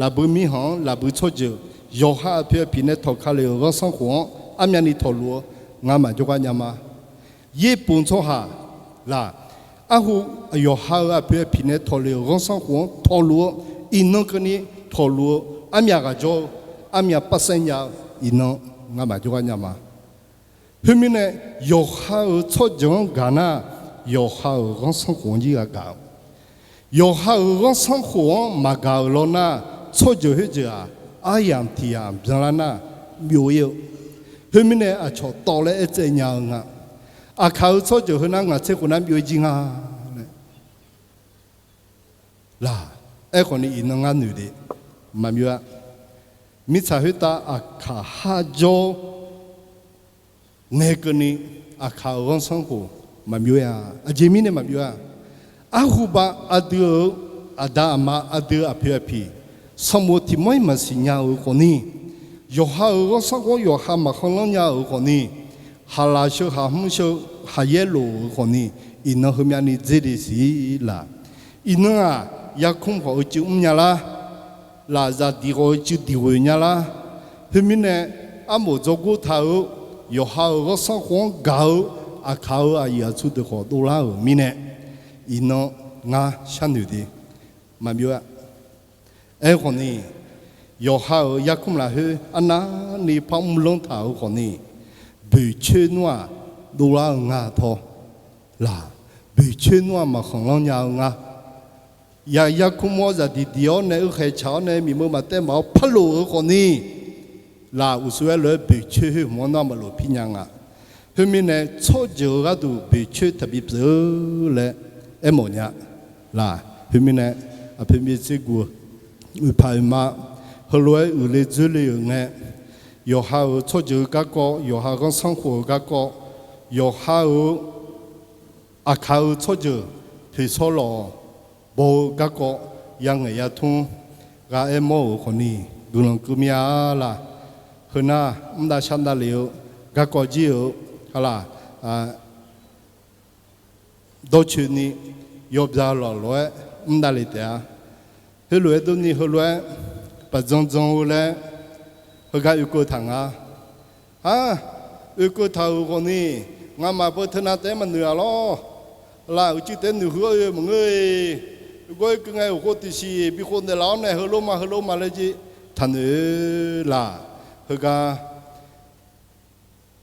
Lafbui mirkhanq-anr lafbui tsawrjeuq, yawqha aqpoeq aqpiq nae tawq ka lef-euq ghanrsanrkhof-anr armyavni tawqluf-eu ngamaf jawrgar nya ma. Yaerbof tsawrhaq laq, arhu yawqha-euq aqpoeq aqpiq nae tawqlef-euq ghanrsanrkhof-anr tawqluf-eu, iqnan keuvni tawqluf-eu, armyav ghaq jawr-eu, armyav parsaer nya-eu, iqnan ngamaf jawrgar nya ma. Khoermirnae, yawqha-euq tsawrjeuq-anr gaq nar, yawqha-euq ghanrsanrkhof-anr jir ghaq gaq-eu. Yawqha-euq ghanrsanrkhof-anr maqgaq-euq lawr nar, tsawrjeuq khoerjeuq-aq, aryamq tiq yamq byanlar nar, byov-ir-eu. Khoermirnae, aqcawq tawv laer aertsaev nya-eu nga. Aqkaq-euq tsawrjeuq heu nar ngaq tser khof nar byov-ir jir nga laer. Laq, aerkhawfni iqnan ngar noeq de, maqbyov-a. Mirtsaq khoertav aqkaq har jawr ngae keuvni, aqkaq-euq ghanrsanrkhof maqbyov-ir-a. Aqjeq mirnae maqbyov-a. Arhubav aqdui-euq aqda aqma, aqdui aqpoeq aqpiq, sanqbof tiq mawr-ir maqsiq nya-euq khawfni, yawqha-euq ghanrsanrkhof-anr yawqha maqkhanqlanr nya-euq khawfni, haqlaf sheu haqhmr sheu haqyaer lof-euq khawfni, iqnan heumyavni dzer de siq laq. Iqnan-aq, yarkmr khawf-eu cuiv mrnya lar. Laf zaqdiq khawf-eu cuiv diq ghoeq nya lar. Khoermirnae, armof dzawrgor taq-eu, yawqha-euq ghanrsanrkhof-anr gaq-eu, aqkaq-euq aqyuif aqtsu deuq khawf dovlar-euq mirnae, iqnan ngar sharnoeq de, maqbyov-a. Aerkhawfni, yawqha-euq yarkmr lafkhoer arnavni par mrlanr taq-euq khawfni, boeqcoer nmr-aq dovlar-eu nga tawr. Laq, boeqcoer nmr-aq maqkhanqlanr nya-eu nga. Ya yarkmr-awr zaqdiq diq-awr nae, eurkhaeq tsaq-awr nae, miqmeu maqtaev maf-awr parlof-eu khawfni, laq, uqshoe aerlof-aer boeqcoer khoer hmq-anr nar maqlof pir nya nga. Khoermirnae, tsawrjeuq-eu gharduq boeqcoer taqbi pyeuf-eu laer aermawf nya. Laq, khoermirnae, aqpoeq myaev tser guv-eu, oeqpaq oeqma, heulof-aer uiqle dzoerle-euq ngae, yawqha-euq tsawrjeuq-eu garkawv, yawqha ghanrsanrkhof-eu garkawv, yawqha-euq aqkaq-euq tsawrjeuq poeqsawr lawq baw-eu garkawv, yangaeq yatmr ghaq aer mawr-euq khawfni, guiqlanq keuv mir-a laq. Heunar mr dav shar dav lef-eu garkawv jir-euq, halaq, dawrcoeni yawbya lawq lof-aer mr dav lef taef-a. Heulof-aer durni heulof-aer baqdzan dzan-eu laer heugar oekeuv taq nga. Aq, oekeuv taq-euq khawfni, ngamaf beu teunav taef-aer maqnoeq-a lawr. Laf, uicuiv taef-aer noeq huiq-awr oe maqngeur-e. Gawr-ir keuv ngae, uqkhov tiqsiq bi khov naeqlaf-awr nae heulof ma heulof ma laer jir taqnoeq laf. Heugar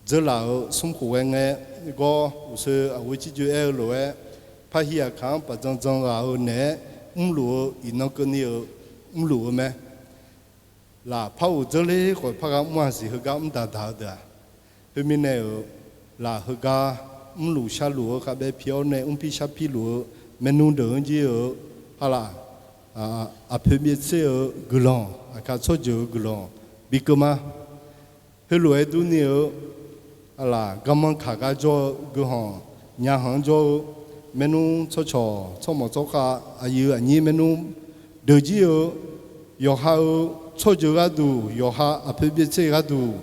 dzeurlaf-euq smr khof ghae ngae, gawr uqshoe aqghoe cirjoe aer-eu lof-aer, parhi aqkaq-anr baqdzan dzan ghaq-euq naeq-aer mrluf-eu iqnan keuvni-euq mrluf-eu mae. Laf, par ghof dzeurler khawf par ghaq mr-a siq, heugar mr daq daq-eu deuq-aq. Khoermirnae-euq, laf, heugar mrluf sharluf-eu khavbae pi-awr nae mrpir sharpir luf-eu maernmr deuq-anr jir-euq, halaq, aqpoeq myaev tser-eu guiqlanq, aqkaq tsawrjeuq-eu guiqlanq bi keuv ma. Heulof-aer durni-eu, halaq, garmanr kaq gar jawr-eu guiqlanq, nya khanq-anr jawr-eu maernmr tsawrcawq tsawrmawq tsawrkhav, aqyuif aqnyir maernmr deuq jir-eu, yawqha-euq tsawrjeuq gharduq, yawqha aqpoeq myaev tser gharduq,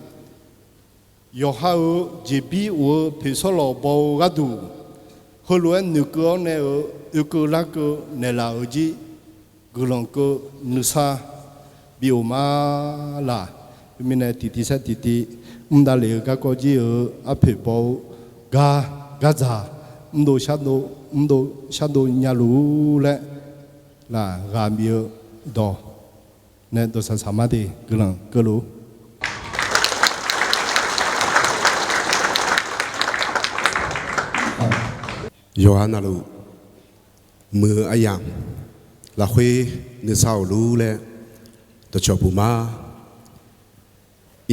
yawqha-euq jeqbir of-eu poeqsawr lawq baw-eu gharduq, heulof-aer noeqkeuv-awr nae-euq oekeuv larkeuv naeqlaf-euq jir guiqlanq keuv nuisar bi of ma laq. Khoermirnae, tiqtiv sar tiqtiv mr davlef-eu garkawv jir-euq arpoeq baw-eu gar, gardzaq mrdov shardov, mrdov shardov nyaluf-ur laer, laq, ghaq bif-eu dawq nae dawqsaq saq mar de, guiqlanq keuvluf-ur. Yawqha navluf muiq-eu aryamq lafkhoer nuisar-awq lur laer dawqcawq puq ma.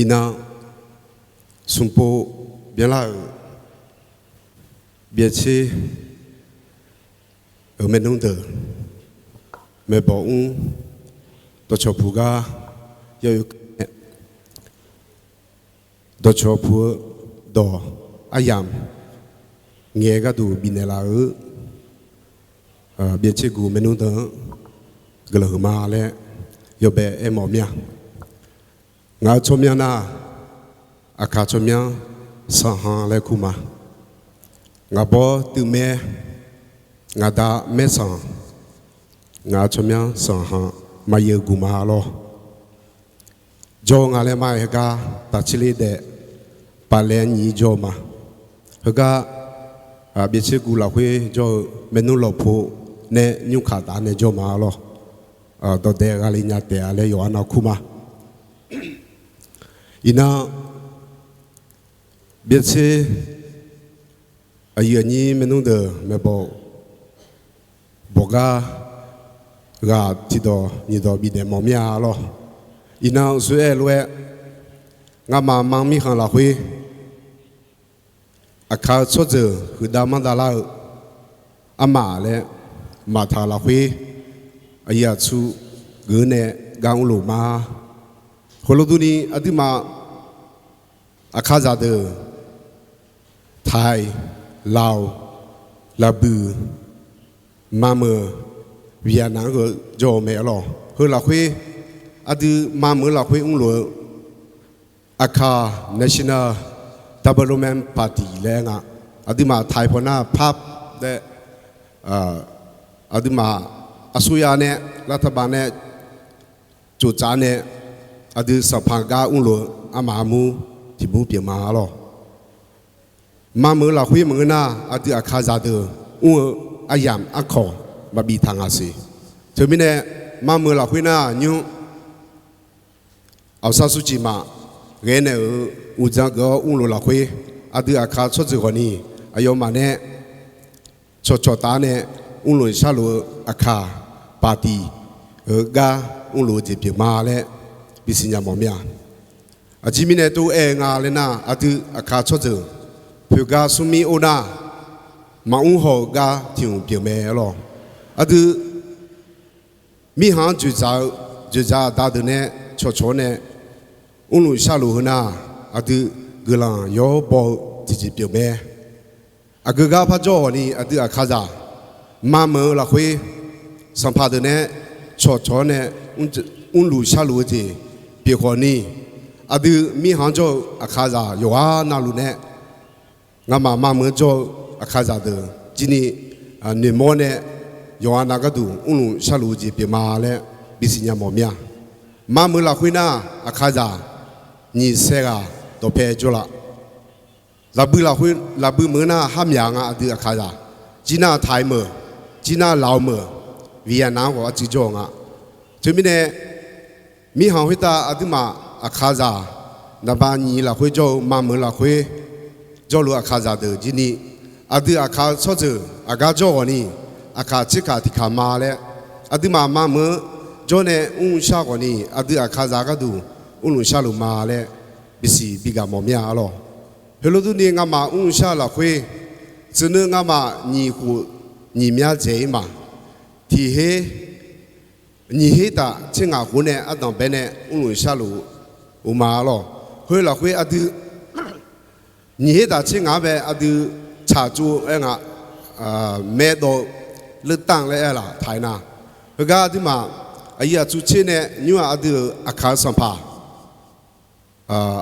Iqnan, smqpov byanlar-euq byaevtser-euq maernmr deuq, maeqbawq mr dawqcawq puq gar yawqyawq keuv-aer dawqcawq puq-eu dawq aryamq ngaeq-eu gharduq bifnaeq laf-eu byaevtser guv maernmr deuq-anr guiqlanq huiqma laer yawbae aermawf mir-a. Ngaq-euq tsawrmyanr nar, Aqkaq tsawrmyanr Sanqhan laer kur ma. Ngaq bawr Teumaer, ngaq da Maersanq, ngaq-euq tsawrmyanr Sanqhan Maqyaev guq ma lawr. Jawr-eu nga laer mar-aer heugar taqtser ler daef paf laer nyiq jawr-eu ma. Heugar byaevtser guv lafkhoer jawr-eu maernmr lawqpo nae nymrkaq taf nae jawr ma lawr. Dawqdae ghaq le nya taef-a laer yawqha nav kur ma. Iqnan, byaevtser aqyuif aqnyir maernmr deuq maeqbawq bawqgar ghaq tiqdawq nyiqdawq bifnaeq mawf mir-a lawr. Iqnan uqshoe aer lof-aer, ngamaf ma mirkhanq lafkhoer Aqkaq-eu tsawrjeuq huiqdav manrdav lar-eu armaf laer maqtaq lafkhoer aqyuif aqtsu geuf-eu nae gar mrluf ma. Heulof durni aqduimaf Aqkaqzaq deuq, Taiq, Laq, Laqbuiq, Mameuq, Vietnam-anr heu jawr-eu mae lawr. Heu lafkhoer aqdui Mameuq lafkhoer mrluf-eu Aqkaq National Development Party laer nga. Aqduimaf Taiq pawnar PAP laer, aqduimaf aqsurya nae, lavtaqbaq nae tsoftsaf nae, aqdui sanqpaq gar mrluf-eu armaf armur tiqbur pyeuf ma lawr. Mameuq lafkhoer maqngeur nar, aqdui Aqkaqzaq deuq mr-eu aryamq arkawq maqbif taq ngaq siq. Teumirnae, Mameuq lafkhoer nar nymr အောင်ဆန်းစုကြည် maf ghae naeq-euq uqdzan geuf-awr mrluf lafkhoer, aqdui Aqkaq tsawrjeuq khawfni aqyawfmaf nae cawqcawq taf nae mrluf sharluf-eu Aqkaq paqtiq-eu gar mrluf-eu jeq pyeuf ma laer bisiq nya mawf mir-a. Aqjeq mirnae tov-aer nga laer nar, aqdui Aqkaq tsawrjeuq poeqgar smrmir or nar, maqmr haw-eu gar tiq hmq pyeuf mae lawr. Aqdui mirkhanq-anr dzoeqdzaq-eu dzoeqdzaq aqda deuq nae cawqcawq-awr nae mrluf sharluf heu nar, aqdui guiqlanq yawr baw-eu tiqjeq pyeuf mae. Aqgeu gar par jawr ghawqni aqdui Aqkaqzaq Mameuq-eu lafkhoer sanqpaq deuq nae cawqcawq-awr nae mrluf sharluf-eu jeq pyeuf khawfni, aqdui mirkhanq-anr jawr-eu Aqkaqzaq yawqghaq navluf nae, ngamaf Mameuq-anr jawr-eu Aqkaqzaq deuq jirni noeqmawr nae yawqghaq nav gharduq mrluf sharluf-eu jeq pyeuf ma laer bisiq nya mawf mir-a. Mameuq lafkhoer nar Aqkaqzaq nyiq saer ghaq dawqpae jawrlaf. Lafbui meuq-eu nar kharmyaq nga aqdui Aqkaqzaq. Jirnar Taiq meuq, jirnar Laq meuq, Vietnam-anr khawf arcuiv jawr-eu nga. Teumirnae, mirkhanq khoertav aqduimaf Aqkaqzaq naqba nyiq lafkhoer jawr-eu Mameuq lafkhoer jawrluf Aqkaqzaq deuq jirni, aqdui Aqkaq-eu tsawrjeuq aqgar jawr ghawqni, Aqkaq tserkaq tiqkaq ma laer, aqduimaf Mameuq-anr jawr nae mrluf shar ghawqni, aqdui Aqkaqzaq gharduq mrluf sharluf ma laer bisiq bigaq mawf mir-a lawr. Heulof durni ngamaf mrluf shar lafkhoer, tsuif nui ngamaf nyiq khof nyiq myar dzaeq-ir ma. Tiq her, nyiq her taf tser ngaq khof nae ardanq bae nae mrluf sharluf-eu ma lawr. Khoer lafkhoer aqdui nyiq her taf tser ngaq-anr bae aqdui tsaqtsov-aer nga, maerdawv-eu เลือกตั้ง laer aer laf taq-aer nar, heugar aqduimaf aqyuif aqtsu tser nae nymr-aq aqdui-euq Aqkaq-eu sanqpaq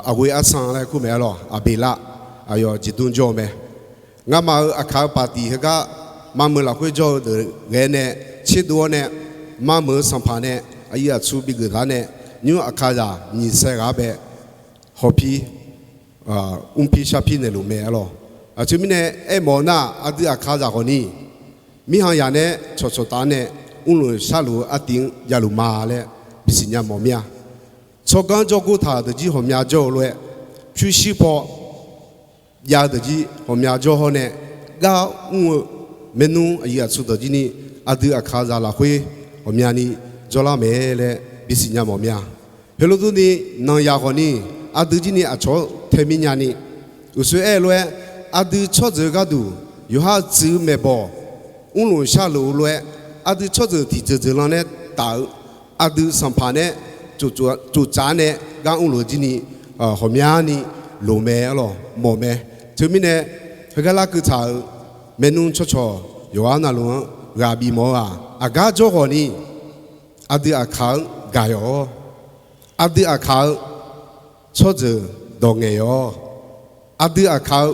Aqghoe Arsan laer kur maeq-aer lawr, Aqbeqlar, aqyawf jeqdmr jawr-eu mae. Ngamaf-euq Aqkaq-eu paqtiq heugar Mameuq lafkhoer jawr-eu deuq ghae nae tserdov-awr nae, Mameuq-eu sanqpaq nae aqyuif aqtsu bigeuf taq nae, nymr Aqkaqzaq nyiq saer ghaq-anr bae hawpir mrpir sharpir naeqluf mae-aer lawr. Aqteu mirnae aermawf-eu nar, aqdui Aqkaqzaq khawfni mirkhanq yaq nae cawqcawq taf nae mrluf sharluf-eu artiv-anr javluf ma laer bisiq nya mawf mir-a. Tsawrganr jawrgor taq-euq deuq jir ghawqmya jawr-eu lof-aer, pyurshuir paw jav-eu deuq jir ghawqmya jawr hawr nae, gar mr-eu maernmr aqyuif aqtsu dawq jir ni, aqdui aqkaqzaq lafkhoer ghawqmyani jawrlar mae laer bisiq nya mawf mir-a. Heulof durni, nanqyaq khawf ni, aqdui jir ni aqcawq-anr tae mir nya ni, uqshoe aer-eu lof-aer, aqdui tsawrjeuq gharduq yawqha-euq tsuif-eu maeqbawq mrluf sharluf-eu lof-aer, aqdui tsawrjeuq tiqjeuq jeuqlan nae taf-eu, aqdui sanqpaq nae tsoftsaf nae gar mrluf-eu jir ni, ghawqmyani loq mae, arlawq mawf mae. Teumirnae, heugar larkeuv taq-euq maernmr tsawrcawq yawqghaq navluf-anr ghaq bif mawf-eu-aq, aqgar jawr khawf ni, aqdui aqkaq-anr gaq yawq-awr, aqdui aqkaq-eu tsawrjeuq dawq ngaeq yawq-awr, aqdui aqkaq-eu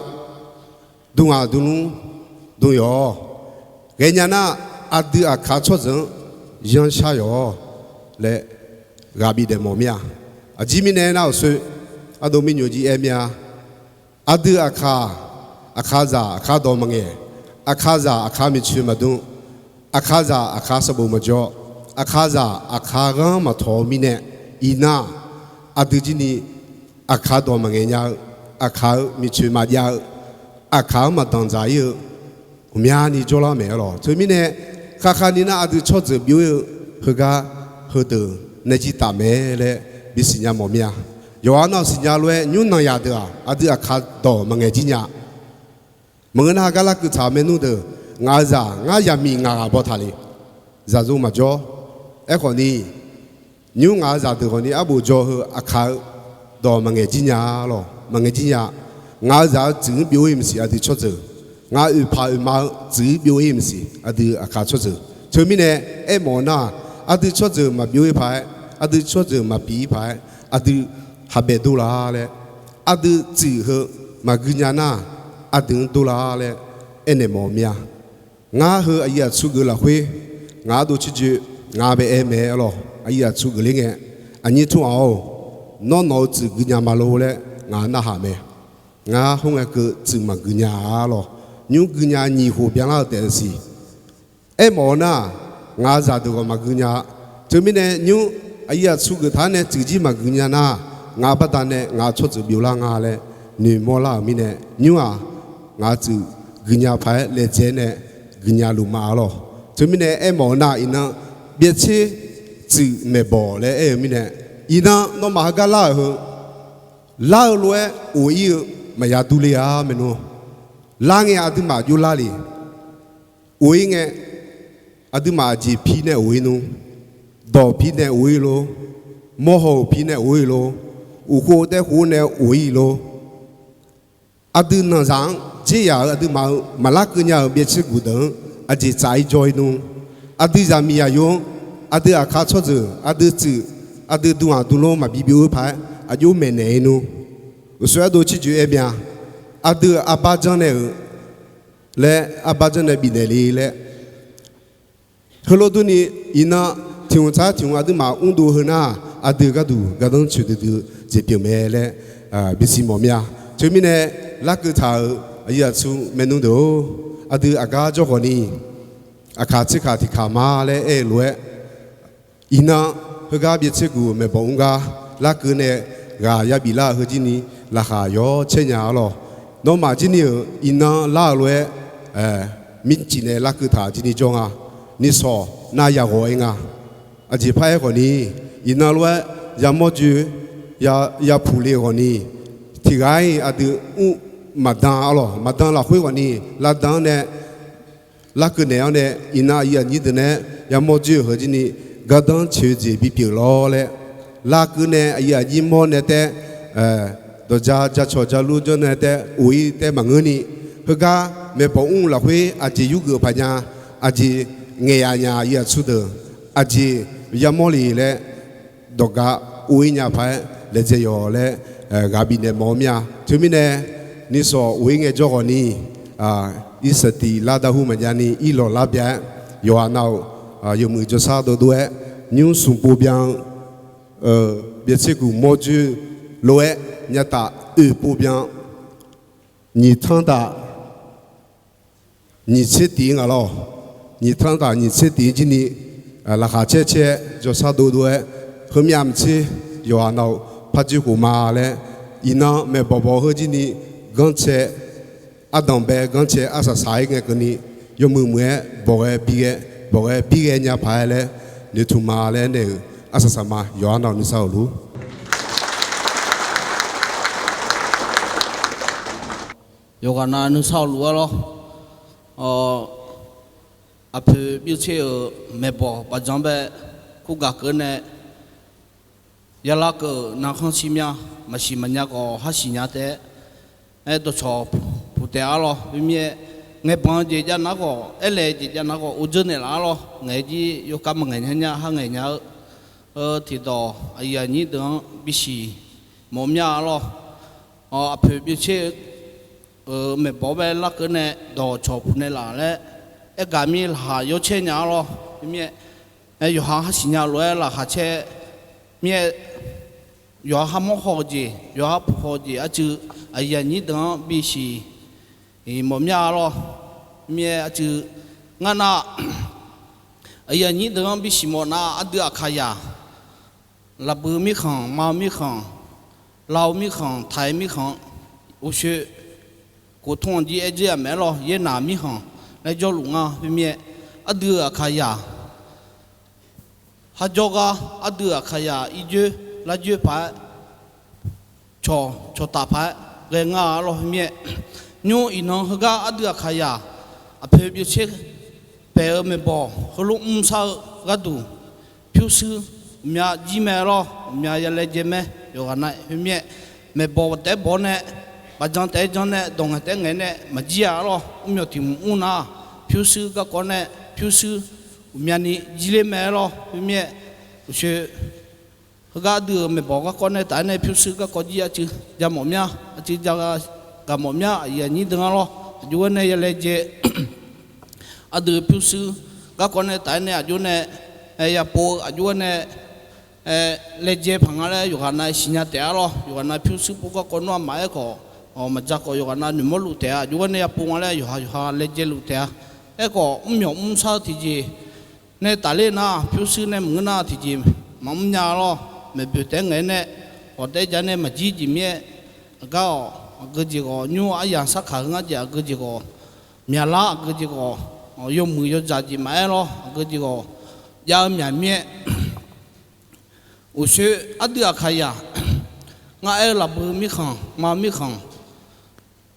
duqghaq duqnmr dm yawq-awr, ghaenya nar, aqdui aqkaq tsawrjeuq-anr yanrshar yawq-awr laer ghaq bif daef mawf mir-a. Aqjir mirnae nar-euq soe, ardov mirnyoq jir aer mir-a. Aqdui aqkaq, aqkaqzaq aqkaq dawq maqngaeq, aqkaqzaq aqkaq miqcoeq maqdm, aqkaqzaq aqkaq sanqbof maqjawr, aqkaqzaq aqkaq ghanr maqtawq-eu mirnae, iqnan aqdui jir ni aqkaq dawq maqngaeq nya-eu, aqkaq-eu miqcoeq maqjav-eu, aqkaq-anr maqdanqdzaq ir-eu, ghawqmyani jawrlar maeq-a lawq. Teumirnae, khavkhav ni nar aqdui tsawrjeuq byov ir-eu, heugar heudeuq nae jir taf mae laer bisiq nya mawf mir-a. Yawqha nar-euq siqnya lof-aer nymr nanqyaq deuq-aq, aqdui aqkaq dawq maqngaeq jir nya. Maqngeur nar, gar larkeuv taq-euq maernmr deuq, ngaq-euq zaq ngar yaqmiq ngaq ghaq baw taq le, zaqzo maqjawr. Aerkhawf ni, nymr ngaq-euq zaqdeuq khawf ni arbof jaw heu aqkaq-eu dawq maqngaeq jir nya lawq, maqngaeq jir nya. Ngaq-euq zaq-eu tsuif-anr byov ir maqsiq aqdui tsawrjeuq, ngaq oeqpaq oeqma-eu tsuif-anr byov ir maqsiq aqdui aqkaq tsawrjeuq. Teumirnae, aermawf-eu nar, aqdui tsawrjeuq maqbyov ir paq-aer, aqdui tsawrjeuq maqpif ir paq-aer, aqdui haqbaev dor la laer, aqdui tsuif heu maqgui nya nar, aqdui-anr dor la laer aernaeq mawf mir-a. Ngar heu aqyuif aqtsu geuf lafkhoer, ngaq ardov tserjoe, ngaq bae aer mae-a lawq. Aqyuif aqtsu geuf ler ngae, aqnyir tmr aq-awr, nawr nawq-eu tsuif gui nya ma lor laer ngaq narhaq mae. Ngar khoerngae keuv tsuif maqgui nya-a lawq. Nymr gui nya nyiq khof byanlar-eu taef-a siq. Aermawf-eu nar, ngaq-euq zaqdeuq ghawq maqgui nya-a. Teumirnae nymr, aqyuif aqtsu geuf taq-aer nae tsuif jir maqgui nya nar, ngaq baqdanae ngaq tsawrjeuq byovlar nga laer noeqmawr lar-euq mirnae, nymr-aq, ngaq tsuif gui nya paq-aer laejae nae gui nya luf ma-a lawq. Teumirnae aermawf-eu nar, iqnan byaevtser tsuif maeqbawq laer aer-eu mirnae, iqnan nawmaf heugar lar-euq heu, lar-eu lof-aer of ir-eu maqya durler-a maernmr. Lar ngae aqduimaf jov lar le. Of ir ngae, aqduimaf aqjeq pi nae of ir nmr, dawq pi nae of ir lor, mawrhaw-euq pi nae of ir lor, uqkhov taev khov nae of ir lor. Aqdui nanqzaq-anr dzer yaq-euq aqduimaf-euq maqlar keuv nya-euq byaevtser guq deuq-anr aqjeq tsaf ir jawr ir nmr. Aqdui zaqmiq zaqyo-anr, aqdui aqkaq tsawrjeuq, aqdui tsuif, aqdui duqhaq duqlor maqbi byov-eu paq-aer aqjox maeqnaeq ir nmr. Uqshoe ardov tserjoe aer mya, aqdui arbar janr nae-euq laer arbar janr nae bifnaeq le laer. Heulof durni, iqnan tiq hmq tsar tiq hmq aqduimaf mrdov heu nar, aqdui gharduq gardanr coeqdui dui jeq pyeuf mae laer bisiq mawf mya. Teumirnae, larkeuv taq-euq aqyuif aqtsu maernmr deuq-or, aqdui aqgar jawr khawf ni, aqkaq tserkaq tiqkaq ma laer aer-eu lof-aer, iqnan heugar byaevtser guq maeqbawq mr gar larkeuv nae ghaq yabif lar-eu heujir ni laqkhaq yawr caer nya-a lawq. Nawmaf jir ni-euq iqnan lar-euq lof-aer mircif nae larkeuv taq jir ni jawr nga. Nishawq nav yaq ghawq-aer nga. Aqjeq par-aer khawf ni, iqnan lof-aer yamawr joe, yapuq le-eu khawf ni, tiq ghaq-ir aqdui mr maqdan-a lawq. Maqdan lafkhoer khawf ni, lavdan-anr nae larkeuv naeq-awr nae, iqnan aqyuif aqnyir deuq nae yamawr joe-eu heu jir ni gardanr coeq-eu jeq bipyeuf lawr laer, larkeuv nae aqyuif aqnyir mawr nae taer, dawqja jacawq jalur janr nae taer of-ir taer maqngeur ni, heugar maeqbawq mr lafkhoer aqjeq yurgeuf paq nya, aqjeq ngaeq yaf nya aqyuif aqtsu deuq, aqjeq yamawr le laer dawqga of-ir nya paq-aer laejae yawq laer ghaq bifnaeq mawf-eu mir-a. Teumirnae, nishawq of-ir ngaejawr ghawq ni, irsaqtiq lar darhur maqjav ni irlawq lar bya-aer, yawqha nav-euq yawmuiq jawrshar dovdov-aer, nymr smq pov byan-eu byaevtser guq mawr joe lof-aer nyataf oeq pov byan, nyiq tanr taf nyiq tser tif-ir nga lawq. Nyiq tanr taf nyiq tser tif-ir jir ni, laqkhaq caer caer jawrshar dovdov-aer, heumyav maqtser yawqha nav-euq par joer khof ma laer, iqnan maeqbawq bawq heu jir ni, ganrcae ardanqbae ganrcae arsaq saq-ir ngae keuvni, yawmuiq muiq-aer bawqghae bi ghae, bawqghae bi ghae nya paq-aer laer noeqtmq ma laer aernaeq-euq arsaq saqma yawqha nav nuisar-euq luf. Yawqghaq nav nuisar-eu luf-aer lawr. Aqpoeq byovtser-euq maeqbawq baqdzanr bae kurgaq keuv nae yalar keuv-euq narkhanr shirmya maqsiq maqnya khawf harsiq nya taef-aer, aer dawqcawq puq taef-a lawr. Khoermirnae, ngaeqbanq jeq jav nar khawf, aerlaeq jeq jav nar khawf, uvdzeur naeqlaf-a lawr. Ngaeq jir yawkhav maqngaeq nya nya, ha ngaeq nya-eu tiqdawq aqyuif aqnyir deuq-anr bisiq mawf mya-a lawr. Aqpoeq byovtser-euq maeqbawq bae larkeuv nae dawqcawq puq naeqlaf laer, aergaq mir laqkhaq yawcaer nya-a lawr. Khoermirnae, yawqha harsiq nya lof-aer laqkhaq caer mir-aer, yawqha harmawr haw-eu jeq, yawqha puq haw-eu jeq arcuiv aqyuif aqnyir deuq-anr bisiq mawf mya-a lawr. Khoermirnae arcuiv ngar nav, aqyuif aqnyir deuq-anr bisiq mawf nar, aqdui Aqkaqzaq, Lafbui mirkhanq, Mav mirkhanq, Lav mirkhanq, Taiq mirkhanq, uqshoe kof tmr-anr jir aer dzeur-a maeq-aer lawr. Yaernaq mirkhanq laer jawrluf nga. Khoermirnae, aqdui-euq Aqkaqzaq harjawr gar, aqdui-euq Aqkaqzaq irjoer larjoer paq-aer, cawq cawqtaf paq-aer ghae ngar-a lawr. Khoermirnae, nymr iqnan heugar aqdui Aqkaqzaq aqpoeq byovtser paeq-eu maeqbawq heulof mrshar-eu gharduq, pyurshuir uqmya jir mae lawr, uqmya ya laejae mae. Yawqghaq nav khoermirnae, maeqbawq taef-aer bawq nae, baqdzanr taef-aer janr nae, dawq ngaeq taef-aer ngaeq nae maqjir-a lawr. Mrmyawq tiq mq mr nar, pyurshuir garkawv nae, pyurshuir uqmyani jir ler mae lawr. Khoermirnae, uqshoe heugar aqdui-euq maeqbawq garkawv nae taf-aer nae pyurshuir garkawv jir aqcuiv ja mawf mya, aqcuiv ja gaq mawf mya, aqyuif aqnyir deuq-anr lawr. Aqjox-aer nae ya laejae, aqdui pyurshuir garkawv nae taf-aer nae aqjox nae yapov-eu, aqjox-aer nae laejae paq nga laer yawqghaq nav siqnya taef-a lawr. Yawqghaq nav pyurshuir pov garkawv nawr-aq maqaer khawf, maqja khawf yawqghaq nav noeqmawr luf taef-a. Aqjox-aer nae yapov nga laer yawqha yawqha laejae luf taef-a. Aerkhawf, mrmyawq mrshar-eu tiqjeq nae tafler nar, pyurshuir nae maqngeur nar tiqjeq maqmr nya lawr. Maeqboeq taef-aer ngaeq-aer nae, ghawq taef-aer ja nae maqjir jeq mir-aer, aqgar-awq, aqgeu jeq ghawq, nymr aryaq sarkaq heu ngar jeq aqgeu jeq ghawq, myaqlar aqgeu jeq ghawq, yawmuiq yawdzaq jeq maqaer lawr, aqgeu jeq ghawq jav-eu myaq mir-aer, uqshoe aqdui Aqkaqzaq ngar aer-eu Lafbui mirkhanq, Mav mirkhanq,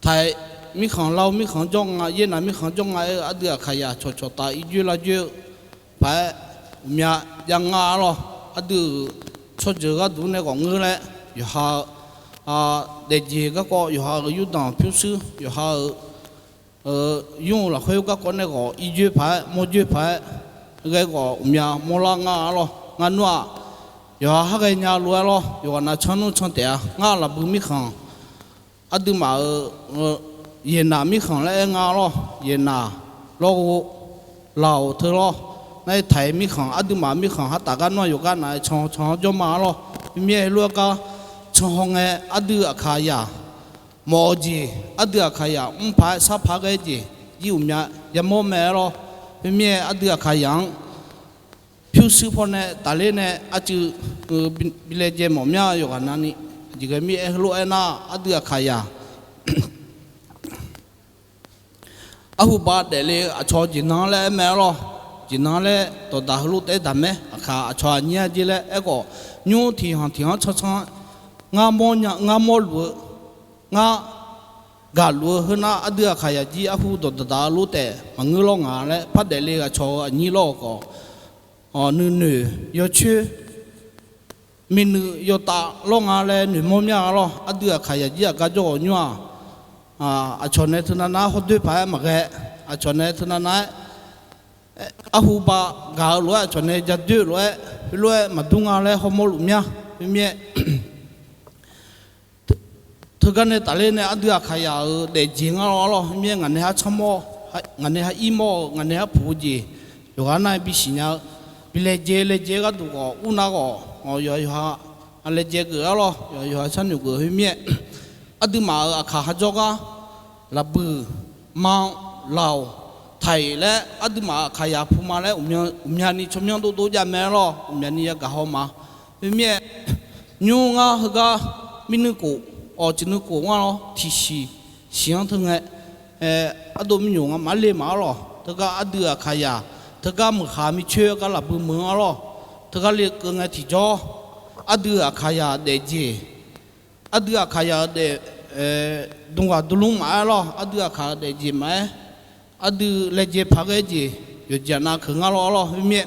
Taiq mirkhanq, Lav mirkhanq jawr nga, Yaernaq mirkhanq jawr nga aer-eu aqdui Aqkaqzaq cawqcawq taf irjoer larjoer-eu paq-aer uqmya jav nga-a lawr. Aqdui-euq tsawrjeuq gharduq nae ghawq ngeur laer, yawqha-eu daefjeq garkawv, yawqha-euq yurdanq pyurshuir, yawqha-euq yur-eu lafkhoer garkawv nae ghawq irjoer paq-aer mawrjoer paq-aer ghae ghawq uqmya mawrlar nga-a lawr. Ngar nmr-aq, yawqha har ghaenya lof-aer lawr, yawqghaq nav can nmr can taef-a. Ngar Lafbui mirkhanq aqduimaf-euq Yaernaq mirkhanq laer aer nga lawr. Yaernaq, Lawrghov, Laqoq teu lawr. Nar-aer Taiq mirkhanq, aqduimaf mirkhanq hartaf gar nmr-aq yawqgar nav-aer can can-anr jawr ma-a lawr. Khoermirnae heulof-aer gar can haw ngae aqdui Aqkaqzaq mawf-eu jeq, aqdui Aqkaqzaq mr paq-aer sar paq ghae jeq jir uqmya yamawr mae-aer lawr. Khoermirnae aqdui Aqkaqzaq-anr pyurshuir pawnae tafler nae arcuiv bi laejae mawf mya-eu yawqghaq navni jeqghae mir-aer heulof-aer nar, aqdui Aqkaqzaq arhuba daefle-eu aqcawq jeqnan laer aer mae-aer lawr. Jeqnan laer dawqdaq heulof taef-aer daq mae. Aqkaq aqcawq aqnyir-a jeq laer aerkhawf, nymr tiqkhanq tiq-anr cancan ngar mawr nya, ngar mawrluf-eu, ngar gaqluf-eu heunar aqdui Aqkaqzaq jir arhu dawqdaq daq-eu lof taef maqngeur lawr nga laer par daefle-eu aqcawq-euq aqnyir lawr-euq khawf, nuinoeq yawcoer, miqnuiv yawtav lawr nga laer noeqmawr mya-a lawr. Aqdui Aqkaqzaq jir aqgar jawr-awq nymr-aq, aqcawq nae teunav nav-aer hawdoer paq-aer maqghae, aqcawq nae teunav nav-aer arhuba gaq-eu lof-aer, aqcawq nae jadoer-eu lof-aer, heulof-aer maqdur nga laer hawmawr luf mya. Khoermirnae, teugar nae tafler nae aqdui Aqkaqzaq-euq daefjeq ngar lawr-a lawr. Khoermirnae ngaq nae har canr mawr, ngaq nae har ir mawr-eu, ngaq nae har puq-eu jeq yawqghaq nar-aer bisiq nya-eu, bi laejae laejae gharduq khawf, ur nar khawf, yawqha yawqha laejae geuf-a lawr, yawqha yawqha sharnoeq geuf. Khoermirnae, aqduimaf-euq Aqkaq harjawr gar, Lafbuiq, Manr, Laoq, Taiq laer aqduimaf Aqkaqzaq pu ma laer uqmyani tsawrmyanr dovdov jav mae-aer lawr, uqmyani yagaq haw ma. Khoermirnae, nymr ngar heugar mirnuiv khof, awq ciqnuiv khof ngar lawr tiqsiq siq-anr teu ngae, ardov mirnyoq ngamaf le maf-ar lawq. Teugar aqdui Aqkaqyaq, teugar meuqkhaq micoer gar lafbui meuq-anr lawr. Teugar lekeuv ngae tiqjawr, aqdui Aqkaqyaq daefjeq, aqdui Aqkaqyaq-euq daef, dmghaq dmlmr maqaer lawr, aqdui Aqkaq-euq daefjeq maqaer, aqdui laejae paq ghae jeq yawqjeq aqnav keuq ngar lawr lawr. Khoermirnae,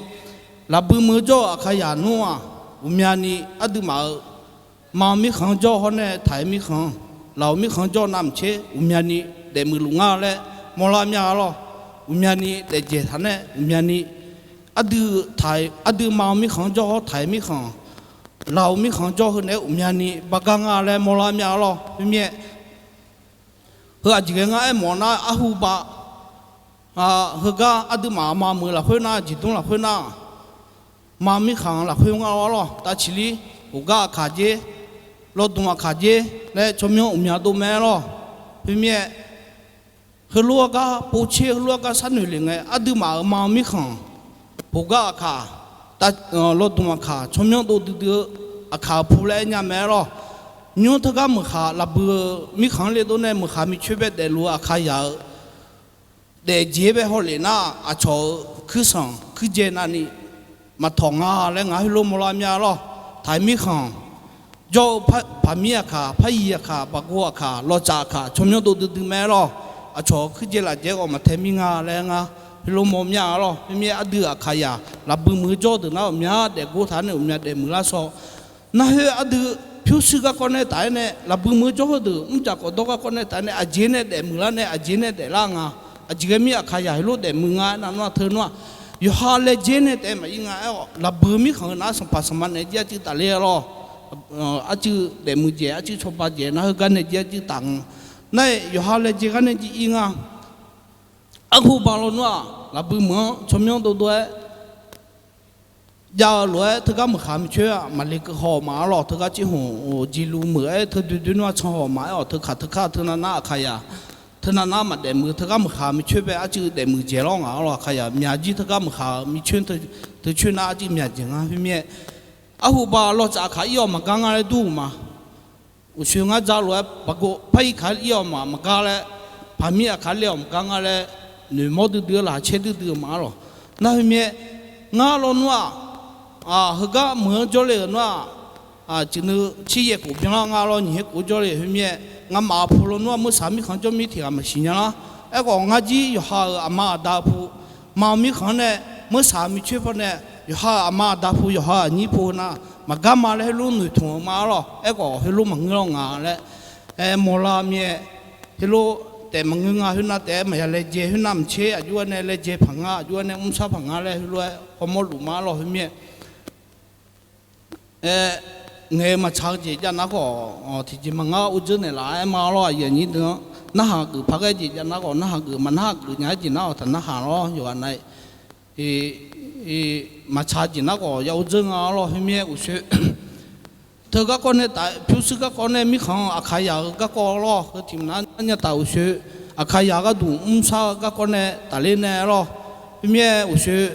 lafbui meuq jawr-eu Aqkaqyaq nmr-aq, uqmyani aqduimaf-euq ma mirkhanq jawr hawr nae taq-eu mirkhanq, laf-euq mirkhanq jawr navmaqtser uqmyani daefmuiq luf ngar laer mawrlar mya-a lawr. Uqmyani daefjeq taq nae uqmyani aqdui ma-eu mirkhanq jawr hawr taq-eu mirkhanq, laf-euq mirkhanq jawr heu naeq-aer uqmyani bargar nga laer mawrlar mya-a lawr. Khoermirnae, heu aqjeq ghae ngar aermawf nar arhu bav, heugar aqduimaf ma meuq lafkhoer nar, jeqdmr lafkhoer nar, ma mirkhanq lafkhoer ngar lawr lawr, tavciqlir, hoqgar Aqkaq dzer, lawrdmq Aqkaq dzer laer tsawrmyanr uqmya dov mae lawr. Khoermirnae, heulof-aer gar povtser, heulof-aer gar sharnoeq le ngae, aqduimaf-euq ma mirkhanq, hoqgar Aqkaq, lawrdmq Aqkaq, tsawrmyanr dov duidui-eu Aqkaq-euq pu laer aer nya mae lawr. Nymr teugar meuqkhaq lafbui-eu mirkhanq-anr le dov nae meuqkhaq micoer bae daefluf-eu Aqkaqyaq-euq daefjeq-aer bae hawlef nar, aqcawq-euq kuirsanq kuirjae navni maqtawq nga laer ngaq heulof mawrlar mya lawr. Taq-eu mirkhanq jawr-eu paqmir Aqkaq, paqyiq Aqkaq, baqgov Aqkaq, lawqtsaf Aqkaq, tsawrmyanr dov duidui mae lawr. Aqcawq-euq kuirjae lafjae-aer ghawq maqtae mir nga laer ngar heulof mawr mya-a lawr. Khoermirnae, aqdui Aqkaqyaq lafbui meuq jawr deuq nar, uqmya daefgov taq nae uqmya daefmuiq lar shaw. Nar khoer aqdui pyurshuir garkawv nae taf-aer nae lafbui meuq jawr heudeuq mrjaq khawf dawr garkawv nae taf-aer nae aqjeq nae daefmuiq lar nae aqjeq nae daeflar nga. Aqjeq ghae mir Aqkaqyaq heulof daefmuiq nga aernar nar teu nar-aq, yawqha laejae nae taef maqir nga aer-awq. Lafbui mirkhanq-eu nar-aq, sanqpaq sanqma naeq jir arcuiv tafler-a lawr. Arcuiv daefmuiq jaeq, arcuiv cawba jaeq nar, heugar nae jir arcuiv taf nga. Nar-aq, yawqha laejae gar nae jir ir nga. Arhu bav lawnmr-aq, lafbui meuq-anr tsawrmyanr dovdov-aer jav-eu lof-aer teugar meuqkhaq micoer-aq maqle keuv haw-awq ma-ar lawq. Teugar cirhmq jeqluf meuq-aer teu doedoer nmr-aq can haw-awq ma-aer-awq. Teukaq teukar teunav nar Aqkaqyaq, teunav nar maqdaef muiq, teugar meuqkhaq micoer bae arcuiv daef muiq jaeq lawr ngaq-ar lawq. Aqkaqyaq myaq jir teugar meuqkhaq micoer teucoer nar arcuiv myaq jaeq nga khoermirnae. Arhu bav lawqtsaf Aqkaq ir-awq maqgar nga laer dur-euq ma. Uqshoe ngar dzaq lof-aer baqgov par ir kaq ir-awq ma maqgar laer, paqmir Aqkaq le-awq maqgar nga laer, noeqmawr duidui-eu laqkhaq caer duidui-eu ma-ar lawq. Nar khoermirnae, ngar lawnmr-aq, heugar meuq-anr jawrle-euq nar-aq, ciqnui ciryaev khof byanlar nga lawr, nyiq khaer khof jawrle khoermirnae, ngamaf-euq pu lawnmr-aq meursaq mirkhanq jawr mir tiq ghaq maqsiq nya lar. Aerkhawf ngar jir yawqha-euq aqma aqda pu, ma-eu mirkhanq-anr nae meursaq micoer pawnae, yawqha-euq aqma aqda pu, yawqha-euq aqnyir pu heu nar, maqgar ma laer heulof noeqtmq-eu ma-ar lawq. Aerkhawf heulof maqngeur-awr nga laer aer mawrlar mir-aer, heulof taef maqngeur nga, khoernav taef-aer maqya laejae, khoernav maqtser aqjox-aer nae laejae paq ngar, aqjox-aer nae mrshar paq ngar laer heulof-aer hawmawr luf ma-ar lawq. Khoermirnae, aer, ngaeq-eu maqtsaq-eu jeq jav nar khawf, tiqjeq maqngeur-awr urdzeur naeqlaf-aer ma-ar lawq. Aqyuif aqnyir deuq-anr narhaq geuf paq ghae jeq jav nar khawf, narhaq geuf, maqnarhaq geuf nya-aer jeq nar-awq, taqnarhaq lawr. Yawqghaq nav-aer maqtsaq jeq nar khawf ya urdzeur nga lawr. Khoermirnae uqshoe teu garkawv nae taf, pyurshuir garkawv nae mirkhanq-eu Aqkaqyaq-euq garkawv lawr, heu tiq mq nar nar nya taf uqshoe, Aqkaqyaq gharduq mrshar-eu garkawv nae tafler nae lawr. Khoermirnae uqshoe,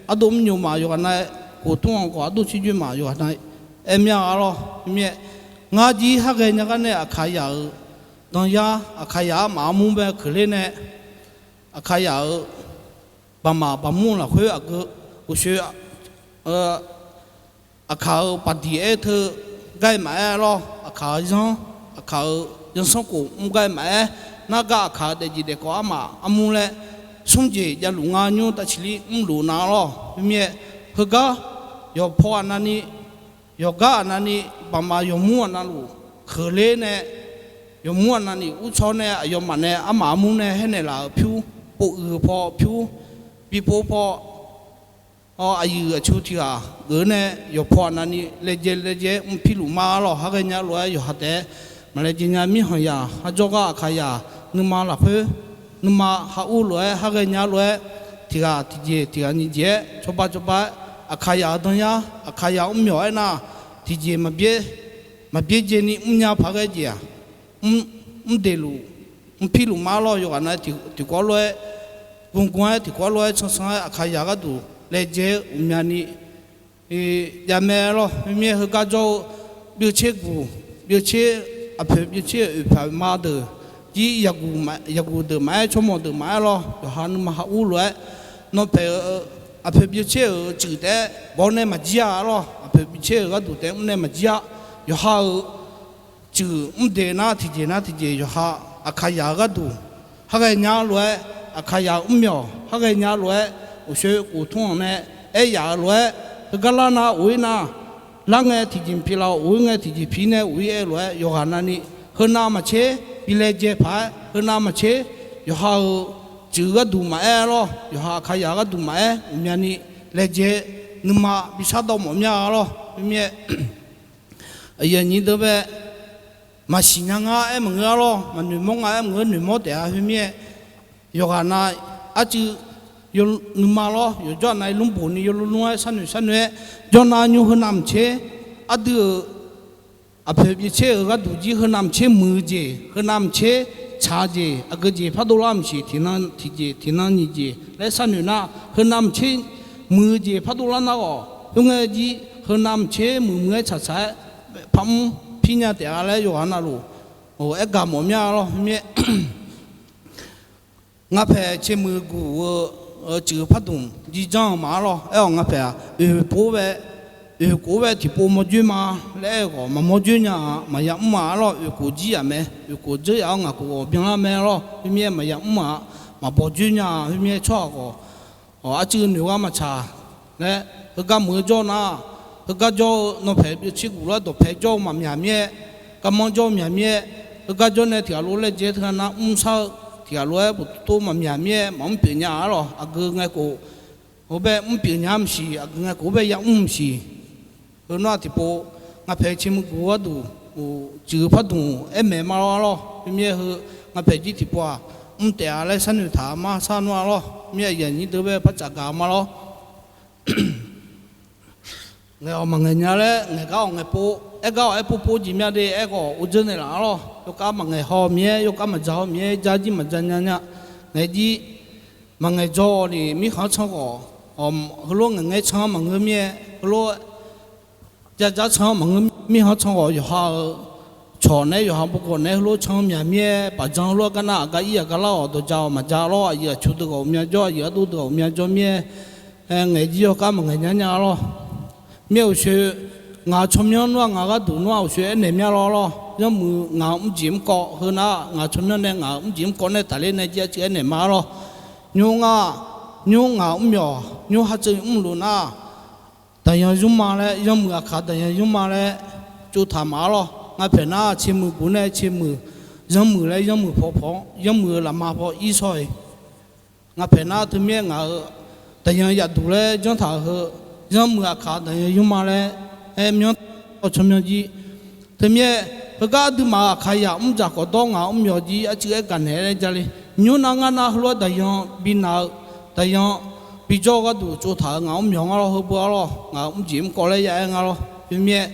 ardov mrnymq ma yawqghaq nav-aer, khof tmr-anr khawf ardov cirjoe ma yawqghaq nav-aer aer mya-a lawr. Khoermirnae, ngar jir har ghaenya gar nae Aqkaqyaq-euq danyar, Aqkaqyaq armaf armur bae keuqler nae, Aqkaqyaq-euq baqmaf baqmur lafkhoer aqgeu uqshoe Aqkaq-euq paqdiq aer teu gar-iq maqaer lawr, Aqkaq-euq zanr, Aqkaq-euq zanrsanrkhof mr gar-iq maqaer, nargar Aqkaq-euq daefjeq daefkawv armaf armur laer smr jeq javluf ngar nymr tavciqlir mrluf nav lawr. Khoermirnae, heugar yawqpaw aqnavni, yawqgar aqnavni, baqmaf yawqmur aqnavluf keuqler nae, yawqmur aqnavni uvtsawr nae aqyawfmaf nae armaf armur nae haernaeq laf-euq pyur, pov uiq paw pyur, bipov paw, aqyuif aqtsu tiq ghaq geuf nae yawqpaw aqnavni laejae laejae-aer mr pirluf ma-ar lawq. Har ghaenya lof-aer yawqha taef-aer maqlaejae nya mirkhanqzaq, har jawrgar Aqkaqzaq, nuima lafkhoer, nuima ha ur lof-aer, har ghaenya lof-aer, tiq ghaq tiqjeq tiq ghaq nyiq jeq-aer cawba cawba-aer, Aqkaqzaq-euq danyar, Aqkaqzaq mrmyawq aernar, tiqjeq maqbyaer jeq ni mrnya paq ghae jeq-aq, mr, mr deq luf, mr pirluf ma-ar lawq. Yawqghaq nav tiq kawv lof-aer, gmgm-aer tiq kawv lof-aer cancan-aer Aqkaqzaq gharduq laejae-eu uqmyani jav mae lawr. Khoermirnae heugar jawr-eu byovtser guq, byovtser, aqpoeq byovtser-euq oeqpaq ma deuq, jir yaqguq deuq maqaer, tsawrmawq deuq maqaer lawr, yawqha nuima ha ur lof-aer, nawpaeq-eu aqpoeq byaevtser-euq cuif taef-aer bawr nae maqjir-a lawr, aqpoeq byaevtser-euq gharduq taef-aer mrnae maqjir-a. Yawqha-euq cuif mr deq nar tiqjeq nar tiqjeq yawqha Aqkaqyaq-eu gharduq, haghae nya lof-aer, Aqkaqyaq-euq mrmyawq haghae nya lof-aer, uqshoe khof tmr-anr nae aer yaf-eu lof-aer, heugar lar nar of-ir nar, lar ngae tiqjeq pi laf, of-ir ngae tiqjeq pi nae of-ir aer lof-aer, yawqghaq navni heunav maqtser bi laejae paq-aer, heunav maqtser yawqha-euq cuif gharduq maqaer lawr, yawqha Aqkaqyaq gharduq maqaer, uqmyani laejae nuima bi shardawv mawf mya lawr. Khoermirnae, aqyuif aqnyir deuq bae, maqsiq nya ngar aer maqngeur-a lawr, maqnoeqmawr nga aer maqngeur, noeqmawr taef-a. Khoermirnae, yawqghaq nav arcuiv nuima lawr, yawqjawr nav-ir lmr boq ni yawlmr lmr-aer sharnoeq sharnoeq-aer, jawr nav nymr heunav maqtser, aqdui-euq aqpoeq byaevtser-euq gharduq jir heunav maqtser muiq-eu jeq, heunav maqtser tsaq-eu jeq, aqgeu jeq pardov lar maqsiq, tiqnan tiqjeq tiqnan nyiq jeq laer sharnoeq nar, heunav maqtser muiq-eu jeq pardov lar nar-awq. Khoerngae jir heunav maqtser muiqmuiq-aer tsaqtsaq-aer, parmr pir nya taef-a laer yawqghaq navluf aer gaq mawf mya lawr. Khoermirnae, ngaqpaeq caermuiq guq-eu cuif pardmq jirjanr-eu ma-ar lawr. Aer-awq ngaqpaeq-aq, oeq pov-aer bae, oeq khof-aer bae tiqpov mawrjoer ma laer aer-eu khawf, maqmawrjoer nya-a, maqya mr ma-ar lawr. Oeq khof jir yaf mae, oeq khof dzeur yaf-awr ngaq khof ghawq byanlar mae-ar lawr. Khoermirnae maqya mr ma, maqbaw joer nya-a. Khoermirnae tsawrhaq khawf, arcuiv noeq ghaq maqtsaq laer, heugar muiq-eu jawr nar, heugar jawr-eu nawpaeq byaevtser guq lof-aer dawqpae jawr-eu maqmyaq mir-aer, garmanr jawr-eu myaq mir-aer, heugar jawr nae tiqghaq lof laejae teughaq nav mrshar-eu tiqghaq lof-aer boftov maqmyaq mir-aer, maqmr pyeuf nya-ar lawr. Aqgeu ngae khof heubae mr pyeuf nya maqsiq, aqgeu ngae khof heubae ya mr maqsiq. Heu nar tiqpov ngaqpaeq caermuiq guq gharduq cuif pardmq aer maeq ma lawr-ar lawr. Khoermirnae heu ngaqpaeq jir tiqpov-aq, mr taef-a laer sharnoeq taq-a ma shar nar-ar lawr. Mirnae aqyuif aqnyir deuq bae par tsaf gaq ma lawr. Ngaeq-awq maqngaeq nya laer, ngaeq gar-awq ngaeq pov, aer gar-awq aer pov pov jeq mya de aer khawf, ur dzeur naeqlaf-ar lawr. Yawkhav maqngaeq haw mir-aer, yawkhav maqja haw mir-aer, jar jir maqja nya nya. Ngaeq jir maqngaeq dzaw ni mirkhanq-anr can khawf, heulof ngaeq ngae can-anr maqngeur mir-aer, heulof jav dzar can-anr maqngeur mirkhanq-anr can khawf, yawqha-euq cawq naeq-aer yawqha bawgawq naeq-aer heulof can-eu myaq mir-aer, baqdzan heulof-aer gar nar aqgar ir aqgar lar-awq, dawqja-awq maqja lawr. Aqyuif aqtsu deuq ghawq mya jawr, aqyuif ardov deuq ghawq mya jawr mir-aer, ngaeq jir yawkhav maqngaeq nya nya lawr. Mirnae uqshoe ngaq-euq tsawrmyanr nar-aq, ngaq gharduq nar-aq, uqshoe aernaeq mya lawr lawr. Yanrmuiq ngaq-euq mrjeq mrkawv heu nar-aq, ngaq-euq tsawrmyanr nae ngaq-euq mrjeq mrkawv nae tafler nae jir arcuiv aernaeq ma-ar lawr. Nymr ngar, nymr ngaq-euq mrmyawq, nymr hartseuv mrluf nar-aq, daqyan yurma laer, yanrmuiq aqkaq daqyan yurma laer tsovtaq ma-ar lawr. Ngaqpaeq nar-aq, caermuiq guq nae caermuiq, yanrmuiq laer yanrmuiq paw paw-anr, yanrmuiq-euq lafma paw ir shawr-iq. Ngaqpaeq nar teumirnae ngaq-euq daqyan yafduq laer janr taq-euq heu, yanrmuiq aqkaq daqyan yurma laer aer myanr-awr tsawrmyanr jir. Teumirnae heugar aqduimaf-euq aqkaqyaq mrdzaq khawf dawr ngaq-euq mrmyawq jir arcuiv aer gaqnaeq laer jale. Nymr nar ngar nar heulof-aer daqyan bi naq-eu, daqyan bijawr-eu gharduq tsovtaq-euq ngaq-euq mrmyawq ngar lawr, heu beu-ar lawr, ngaq-euq mrjeq mrkawv laer ya aer ngar lawr. Teumirnae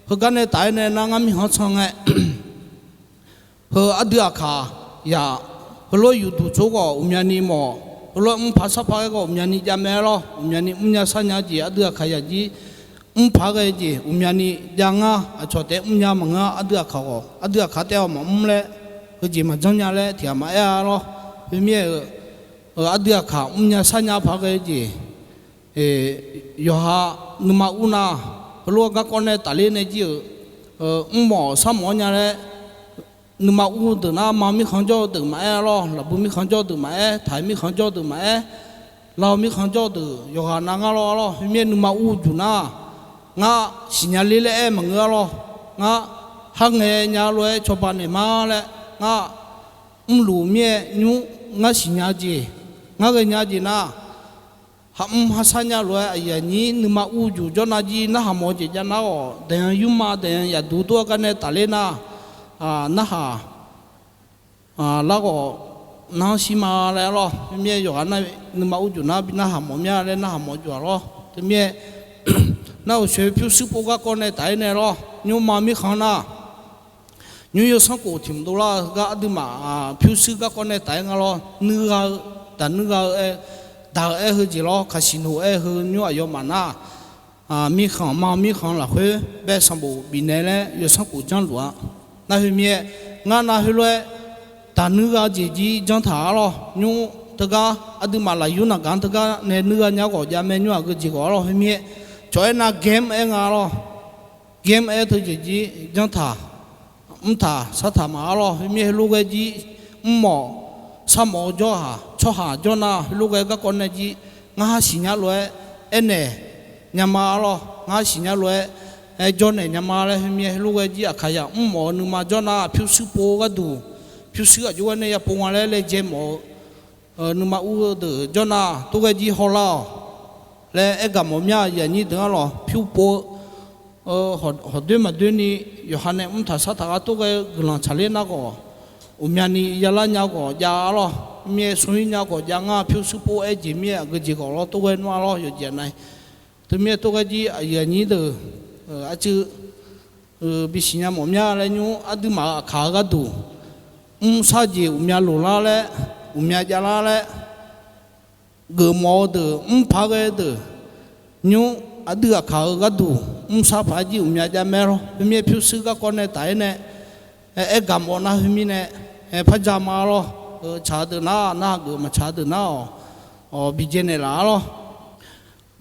heugar nae taf-aer nae nar ngar mirkhanq-anr can ngae, heu aqdui aqkaq yaq, heulof yufduq tsov khawf uqmyani mawf, heulof mr paq shar paq ghae khawf uqmyani jav mae-ar lawr. Uqmyani mrnya sharnya jeq aqdui aqkaq yaq jir, mr paq ghae jeq uqmyani jav ngar, aqcawq taef mrnya maqngeur-a. Aqdui aqkaq khawf, aqdui aqkaq taef-awq maqmr laer, heujeq maqjanr nya laer tiqghaq maqaer-a lawr. Khoermirnae-eu, aqdui aqkaq mrnya sharnya paq ghae jeq, yawqha nuima ur nar, heulof-aer garkawv nae tafler nae jir-euq, mrmawf sharmawf-anr nya laer, nuima ur deuq nar, ma mirkhanq jawr-eu deuq maqaer-ar lawr, lafbu mirkhanq jawr-eu deuq maqaer, taq mirkhanq jawr-eu deuq maqaer, lar-eu mirkhanq jawr-eu deuq yawqghaq nav ngar lawr-ar lawr. Khoermirnae nuima ur juq nar, ngar siqnya ler laer aer maqngeur-ar lawr. Ngar har ngae nya lof-aer cawba naeq ma laer, ngar mrluf mir-aer nymr ngar siqnya jeq, ngar ghaenya jeq nar, ha mr ha sar nya lof-aer aqyuif aqnyir nuima ur juq jawr nar jir narhaq mawf-eu jeq jav nar-awq. Daqyan yurma daqyan yaqduq dov-aer gar nae tafler nar, narhaq larghawq nar shir ma laer-ar lawr. Khoermirnae yawqghaq nar nuima ur juq nar bi narhaq mawf mya laer narhaq mawf juq-aq lawr. Teumirnae nar uqshoe pyurshuir pov garkawv nae taf-aer nae lawr. Nymrma mirkhanq nar, nymr yawsanr khof tiq mq dovlar-eu heugar aqduimaf pyurshuir garkawv nae taf-aer nga lawr. Nuigha-eu, daq nuigha-eu aer, daq-eu aer heu jeq lawr, kaqsiq noq aer heu nymr aqyawfmaf nar, mirkhanq ma mirkhanq lafkhoer bae sanqbof bifnaeq laer yawsanr khof janrluf-a. Nar khoermirnae, ngar nav heulof-aer Taqnuir gha jeq jir janr taq-ar lawr. Nymr teugar aqduimaf lafyur naqgaq-anr teugar nae nuir gha nya khawf jav mae, nymr aqgeu jeq khawf-ar lawr. Khoermirnae cawq-aer nav gaem aer nga-ar lawr. Gaem aer teu jeq jir janr taq, mr taq sar taq ma-ar lawr. Khoermirnae heulof ghae jir mrmawf sarmawf-eu jawrhaq tsawrhaq jawr nar, heulof ghae garkawv nae jir ngar haq siqnya lof-aer aernaeq nya ma-ar lawr. Ngar haq siqnya lof-aer aer jawrnaeq nya ma laer. Khoermirnae heulof ghae jir aqkaqyaq mrmawf-eu nuima jawr nar, pyurshuir pov-eu gharduq, pyurshuir aqjox ghae nae yapov nga laer laejae mawf-eu nuima ur-eu deuq jawr nar, tov ghae jir hawlar-awq laer aer gaq mawf mya. Aqyuif aqnyir deuq-anr lawq, pyur pov-eu hawq doer maq doer ni yawqha nae mr taq sar taq ghaq tov ghae guiqlanq tsaqler nar khawf, uqmyani yalar nya khawf jav-ar lawr. Mirnae smr-ir nya khawf jav ngar, pyurshuir pov-aer jeq mirnae aqgeu jeq khawf lawr tov ghae nmr-ar lawr. Yawqjeq aqnae teumirnae tov ghae jir aqyuif aqnyir deuq arcuiv bisiq nya mawf mya laer. Nymr aqduimaf-euq aqkaq-eu gharduq mrshar jeq uqmya loqlar laer, uqmya javlar laer, geufmawf-eu deuq mrpaq ghae deuq, nymr aqdui aqkaq-eu gharduq mrshar paq jir uqmya jav mae lawr. Khoermirnae pyurshuir garkawv nae taf-aer nae aer gaq mawf nar, khoermirnae parja ma-ar lawr. Tsaq-eu deuq nar narhaq geuf, maqtsaq-eu deuq nar-awq, bijae naeq laf-ar lawr.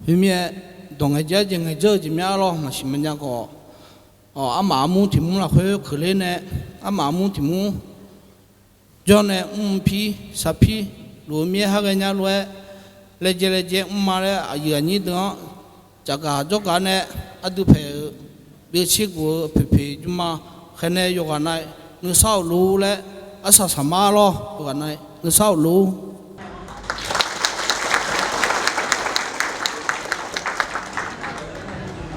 Khoermirnae dawq ngaeq jar jeq ngaeq dzeur-eu jeq mya-ar lawr. Maqsiq maqnya khawf, armaf armur tiq mur lafkhoer keuqler nae, armaf armur tiq mur jawr nae mrpir sarpir luf-eu mir-aer har ghae nya lof-aer laejae laejae mrma laer aqyuif aqnyir deuq-anr caqgaq jawrgaq nae aqdui paeq-eu beuv tser guf-eu poeqpoeq jmrma khaeqnae yawqghaq na nuisar-awq lor laer arsaq saqmar lawr. Yawqghaq na nuisar-awq lor.